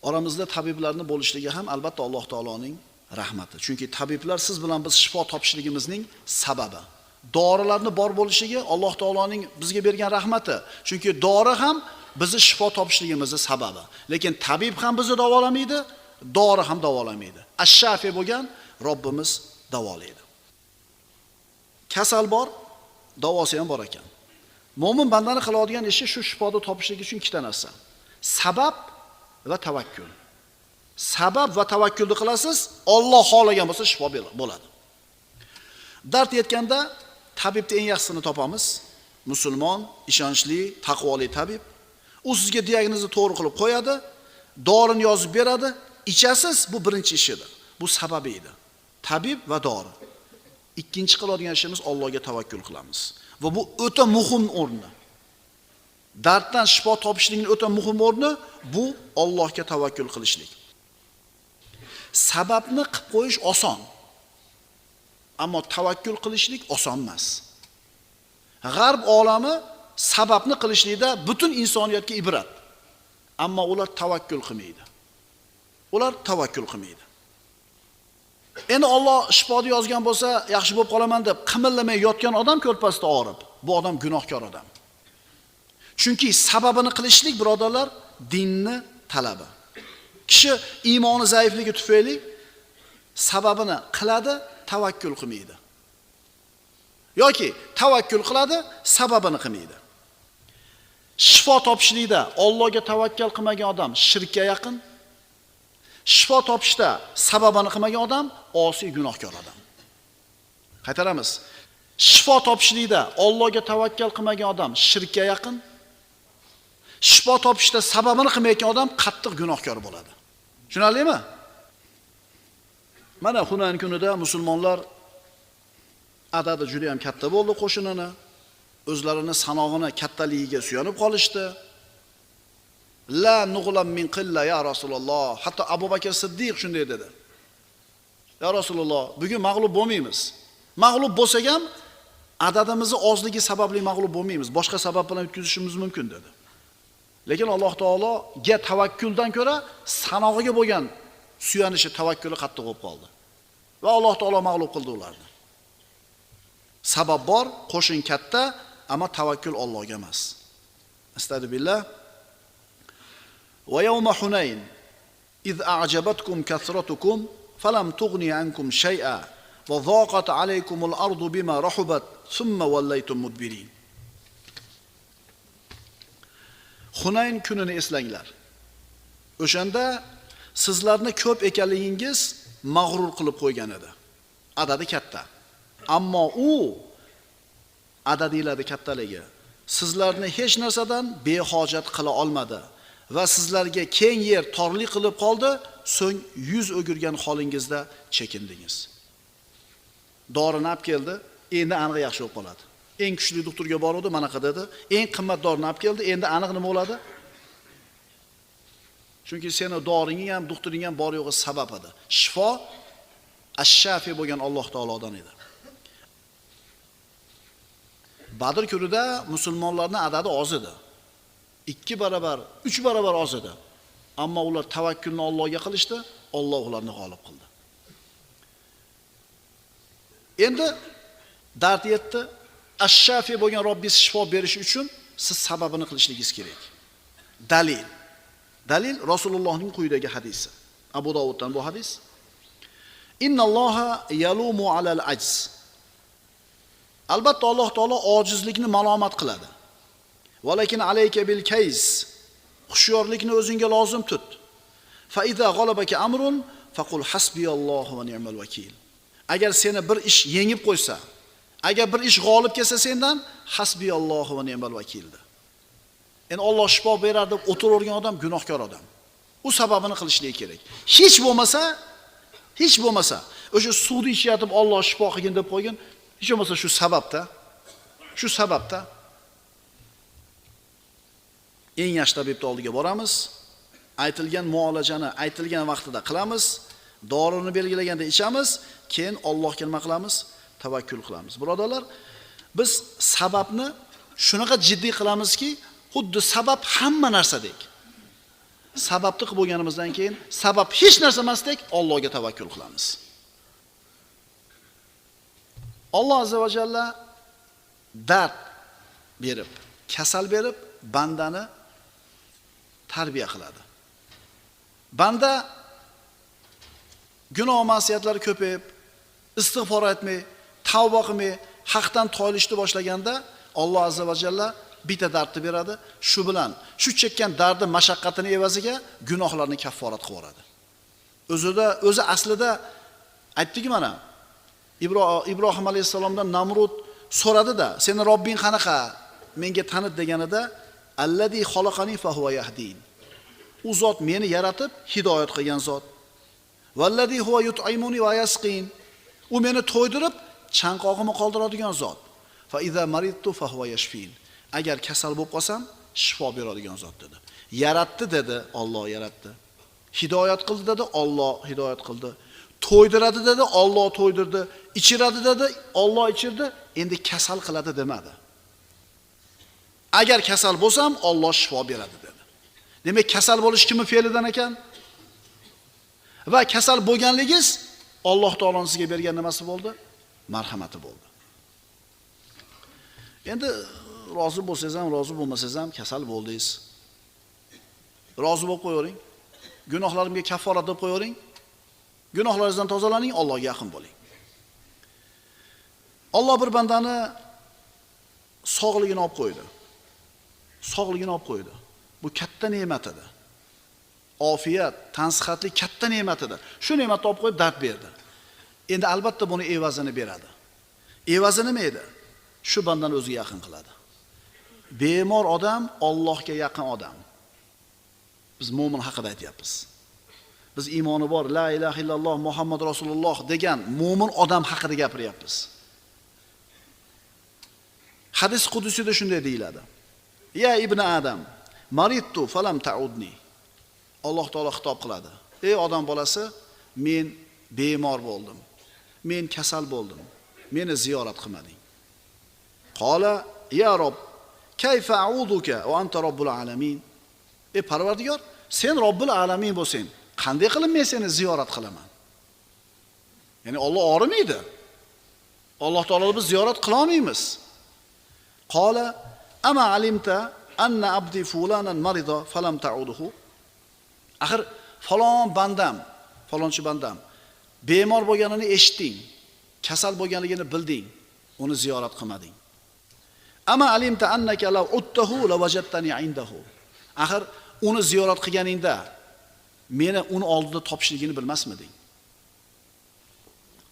Oramizda tabiblarning bo'lishligi ham albatta Alloh taoloning rahmati. Chunki tabiblar siz bilan biz shifo topishligimizning sababi. Dorilarning bor bo'lishligi Alloh taoloning bizga bergan rahmati. Chunki dori ham bizni shifo topishligimizning sababi. Lekin tabib ham bizni davolamaydi, dori ham davolamaydi. Ash-Shafi bo'lgan Robbimiz davolaydi. Kasal bor, davosi ham bor ekan. Mo'min bandani qiladigan ishi shu shifoni topishlik uchun ikkita narsa. Sabab va tavakkul. Sabab va tavakkulni qilasiz, Alloh xohlagan bo'lsa shifo bo'ladi. Dard yetganda tabibni eng yaxshisini topamiz. Musulmon, ishonchli, taqvoli tabib. U sizga diagnozni to'g'ri qilib qo'yadi, dorini yozib beradi, ichasiz, bu birinchi ish edi. Bu sababi edi. Tabib va dori. Ikkinchi qiladigan ishimiz Allohga tavakkul qilamiz. Va bu o'ta muhim o'rni. Darddan shifo topishlikning o'ta muhim o'rni bu Allohga tavakkul qilishlik. Sababni qilib qo'yish oson. Ammo tavakkul qilishlik oson emas. G'arb olami sababni qilishlikda butun insoniyatga ibrat. Ammo ular tavakkul qilmaydi. Ular tavakkul qilmaydi. Endi Alloh shifoni yozgan bo'lsa, yaxshi bo'lib qolaman deb qimillamay yotgan odam ko'rpasida og'rib, bu odam gunohkor odam. Chunki sababini qilishlik, birodarlar, dinni talabi. Kishi iymoni zaifligi tufayli sababini qiladi, tavakkul qilmaydi. Yoki tavakkul qiladi, sababini qilmaydi. Shifo topishlikda Allohga tavakkul qilmagan odam shirkka yaqin. Shifo topishda sababini qilmagan odam osiy gunohkor odam. Qaytaramiz. Shifo topishlikda Allohga tavakkul qilmagan odam shirkka yaqin. Shifo topishda sababini qilmayotgan odam qattiq gunohkor bo'ladi. Tushunarlimi? Mana Hunayn kunida musulmonlar adadi juda ham katta bo'ldi qo'shinini, o'zlarini sanog'ini kattaligiga suyanib qolishdi. La nug'lam min qilla ya Rasululloh. Hatto Abu Bakr Siddiq shunday dedi. Ya Rasululloh, bugun mag'lub bo'lmaymiz. Mag'lub bo'lsak ham adadimizni ozligi sababli mag'lub bo'lmaymiz, boshqa sabab bilan yutkazishimiz mumkin dedi. Lekin Alloh taologa tavakkuldan ko'ra sanog'iga bo'lgan suyanishi, tavakkuli qattiq bo'lib qoldi. Va Alloh taolo mag'lub qildi ularni. Sabab bor, qo'shin katta, ammo tavakkul Allohga emas. Astagfirullah. Va yawma Hunayn iz a'jabatkum kasratukum falam tughni ankum shay'a va dhaqat alaykumul ardu bima rahubat thumma wallaytum mudbirin. Hunayn kunini eslanglar. O'shanda sizlarni ko'p ekanligingiz mag'rur qilib qo'ygan edi. Adadi katta. Ammo u adadinglarning kattaligi sizlarni hech narsadan behojat qila olmadi va sizlarga keng yer torlik qilib qoldi, so'ng yuz o'girgan holingizda chekindingiz. Dorini olib keldi, endi aniq yaxshi bo'lib qoladi. Eng kuchli doktorga bordi, manaqa dedi. Eng qimmat dorini olib keldi, endi aniq nima bo'ladi? Chunki seni doringing ham, doktoring ham bor yo'g'i sabab edi. Shifo Ash-Shafi bo'lgan Alloh taolodan edi. Badr kunida musulmonlarning adadi oz edi. 2 barobar, 3 barobar oz edi. Ammo ular tavakkulni Allohga qilishdi, Alloh ularni g'olib qildi. Endi dard yetdi. Ash-Shafi bo'lgan Robbingiz shifo berish uchun siz sababini qilishligingiz kerak. Dalil. Dalil Rasulullohning quyidagi hadisi. Abu Dovuddan bu hadis. Innalloha yalumu alal ajz. Albatta Alloh taolo ojizlikni malomat qiladi. Valakin alayka bil kays. Hushyorlikni o'zingga lozim tut. Fa iza g'alabaka amrun faqul hasbiyallohu va ni'mal vakil. Agar seni bir ish yengib qo'ysa, agar bir ish g'olib kelsa sendan, hasbiyallohu va ni'mal vakil. Endi Alloh shifo berar deb o'tiravergan odam gunohkor odam. U sababini qilishligi kerak. Hech bo'lmasa o'sha suvni ichayotib Alloh shifo qilgin deb qo'ygan, hech bo'lmasa shu sababda, shu sababda eng yaxshi tabibning oldiga boramiz, aytilgan muolajani aytilgan vaqtida qilamiz, dorini belgilaganda ichamiz, keyin Allohga nima qilamiz? Tavakkul qilamiz. Birodarlar, biz sababni shunaqa jiddiy qilamizki, xuddi sabab hamma narsadek. Sababni qilib bo'lganimizdan keyin sabab hech narsa emasdek Allohga tavakkul qilamiz. Alloh azza va jalla dard berib, kasal berib bandani tarbiya qiladi. Banda gunoh ma'siyatlari ko'payib, istig'for etmay, tavba qilmay, haqdan toyilishni boshlaganda Alloh azza va jalla bitta dardni beradi. Shu bilan shu chekkan dardi mashaqqatini evaziga gunohlarni kafforat qilib yuboradi. O'zi aslida aytdiki mana Ibrohim alayhissalomdan Namrud so'radi-da, seni Robbing qanaqa? Menga tanit deganida, allazi xalaqani fa huwa yahdin. U zot meni yaratib hidoyat qilgan zot. Vallazi huwa yut'imuni va yasqin. U meni to'ydirib chanqog'imni qoldiradigan zot. Fa iza maridtu fa huwa yashfin. Agar kasal bo'lib qolsam, shifo beradigan zot dedi. Yaratdi dedi, Alloh yaratdi. Hidoyat qildi dedi, Alloh hidoyat qildi. To'ydiradi dedi, Alloh to'ydirdi. Ichiradi dedi, Alloh ichirdi. Endi kasal qiladi demadi. Agar kasal bo'lsam, Alloh shifo beradi dedi. Demak, kasal bo'lish kimning fe'lidan ekan? Va kasal bo'lganligingiz Alloh taoloning sizga bergan nimasi bo'ldi? Marhamati bo'ldi. Endi rozi bo'lsangiz ham, rozi bo'lmasangiz ham kasal bo'ldingiz. Rozi bo'lib qo'yavering. Gunohlarimga kafforat deb qo'yavering. Gunohlaringizdan tozalaning, Allohga yaqin bo'ling. Alloh bir bandani sog'ligini olib qo'ydi. Sog'ligini olib qo'ydi. Bu katta ne'mat edi. Ofiyat, tansihatlik katta ne'mat edi. Shu ne'matni olib qo'yib dard berdi. Endi albatta buni evazini beradi. Evazi nima edi? Shu bandani o'ziga yaqin qiladi. Bemor odam Allohga yaqin odam. Biz mo'min haqida aytyapmiz. Biz iymoni bor, la ilaha illalloh Muhammad rasululloh degan mo'min odam haqida gapiryapmiz. Hadis qudusida shunday deyiladi. Ya ibn Adam, maridtu falam ta'udni. Alloh taolo xitob qiladi. Ey odam bolasi, men bemor bo'ldim. Men kasal bo'ldim. Meni ziyorat qilmading. Qala ya Rob, kayfa a'uduka va anta robbul alamin? Ey Parvardigor, sen Robbul alamin bo'lsang, qanday qilib men seni ziyorat qilaman? Ya'ni Alloh og'rimaydi. Alloh taoloni biz ziyorat qila olmaymiz. Qala ama alimta anna abdi fulanan marida falam ta'uduhu? Axir falon bandam, falonchi bandam bemor bo'lganini eshitding, kasal bo'lganligini bilding, uni ziyorat qilmading. Ama alimta annaka law uttahu lawajadtani indahu. Axir uni ziyorat qilganingda meni uni oldida topishligini bilmasmiding?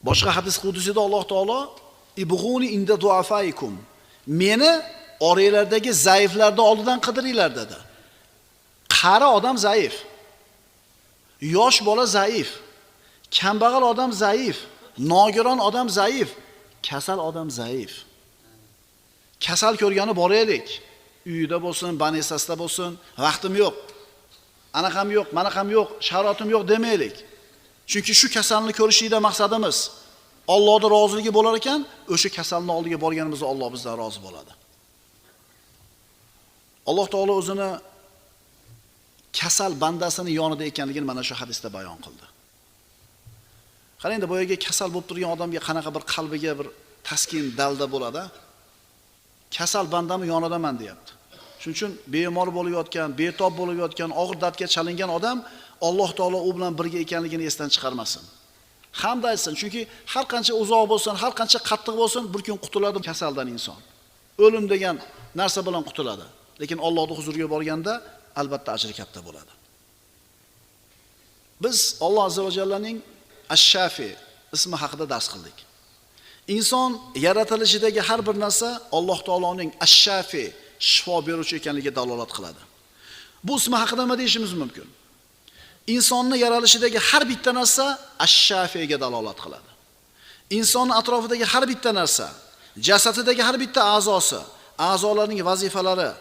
Boshqa hadis qudusida Alloh taolo ibghuni inda duafaikum. Meni oranglardagi zaiflarni oldidan qidiringlar dedi. Qari odam zaif. Yosh bola zaif. Kambag'al odam zaif. Nogiron odam zaif. Kasal odam zaif. Kasal ko'rgani boraylik. Uyida bo'lsin, banesasida bo'lsin, vaqtim yo'q. Anaqam yo'q, manaqam yo'q, sharoitim yo'q demaylik. Chunki shu kasalni ko'rishlikda maqsadimiz Allohning roziligi bo'lar ekan, o'sha kasalning oldiga borganimizda Alloh bizdan rozi bo'ladi. Alloh taolo o'zini kasal bandasini yonida ekanligini mana shu hadisda bayon qildi. Qarang, endi boyaga kasal bo'lib turgan odamga qanaqa bir qalbiga bir taskin dalda bo'ladi. Kasal bandamni yonidaman deyapti. Shuning uchun bemor bo'lib yotgan, betob bo'lib yotgan, og'ir dardga chalingan odam Alloh taolo u bilan birga ekanligini esdan chiqarmasin. Hamd aytsin, chunki har qancha uzoq bo'lsin, har qancha qattiq bo'lsin, bir kun qutuladi kasaldan inson. O'lim degan narsa bilan qutuladi. Lekin Allohning huzuriga borganda albatta ajri katta bo'ladi. Biz Alloh azza va jallaning Ash-Shafi ismi haqida dars qildik. Inson yaratilishidagi har bir narsa Alloh taoloning Ash-Shafi shifo beruvchi ekanligiga dalolat qiladi. Bu ismi haqida nima deyishimiz mumkin? Insonni yaralishidagi har bitta narsa Ash-Shafiga dalolat qiladi. Insonning atrofidagi har bitta narsa, jasadidagi har bitta a'zosi, a'zolarning vazifalari,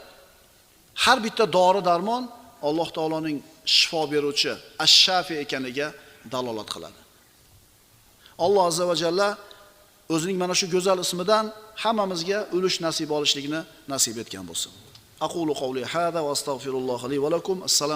har bitta dori-darmon Alloh taoloning shifo beruvchi Ash-Shafi ekanligiga dalolat qiladi. Alloh azza va jalla o'zining mana shu go'zal ismidan hammamizga ulush nasib olishlikni nasib etgan bo'lsin. Aqulu qawli hada va astagfirulloh li va lakum. Assalomu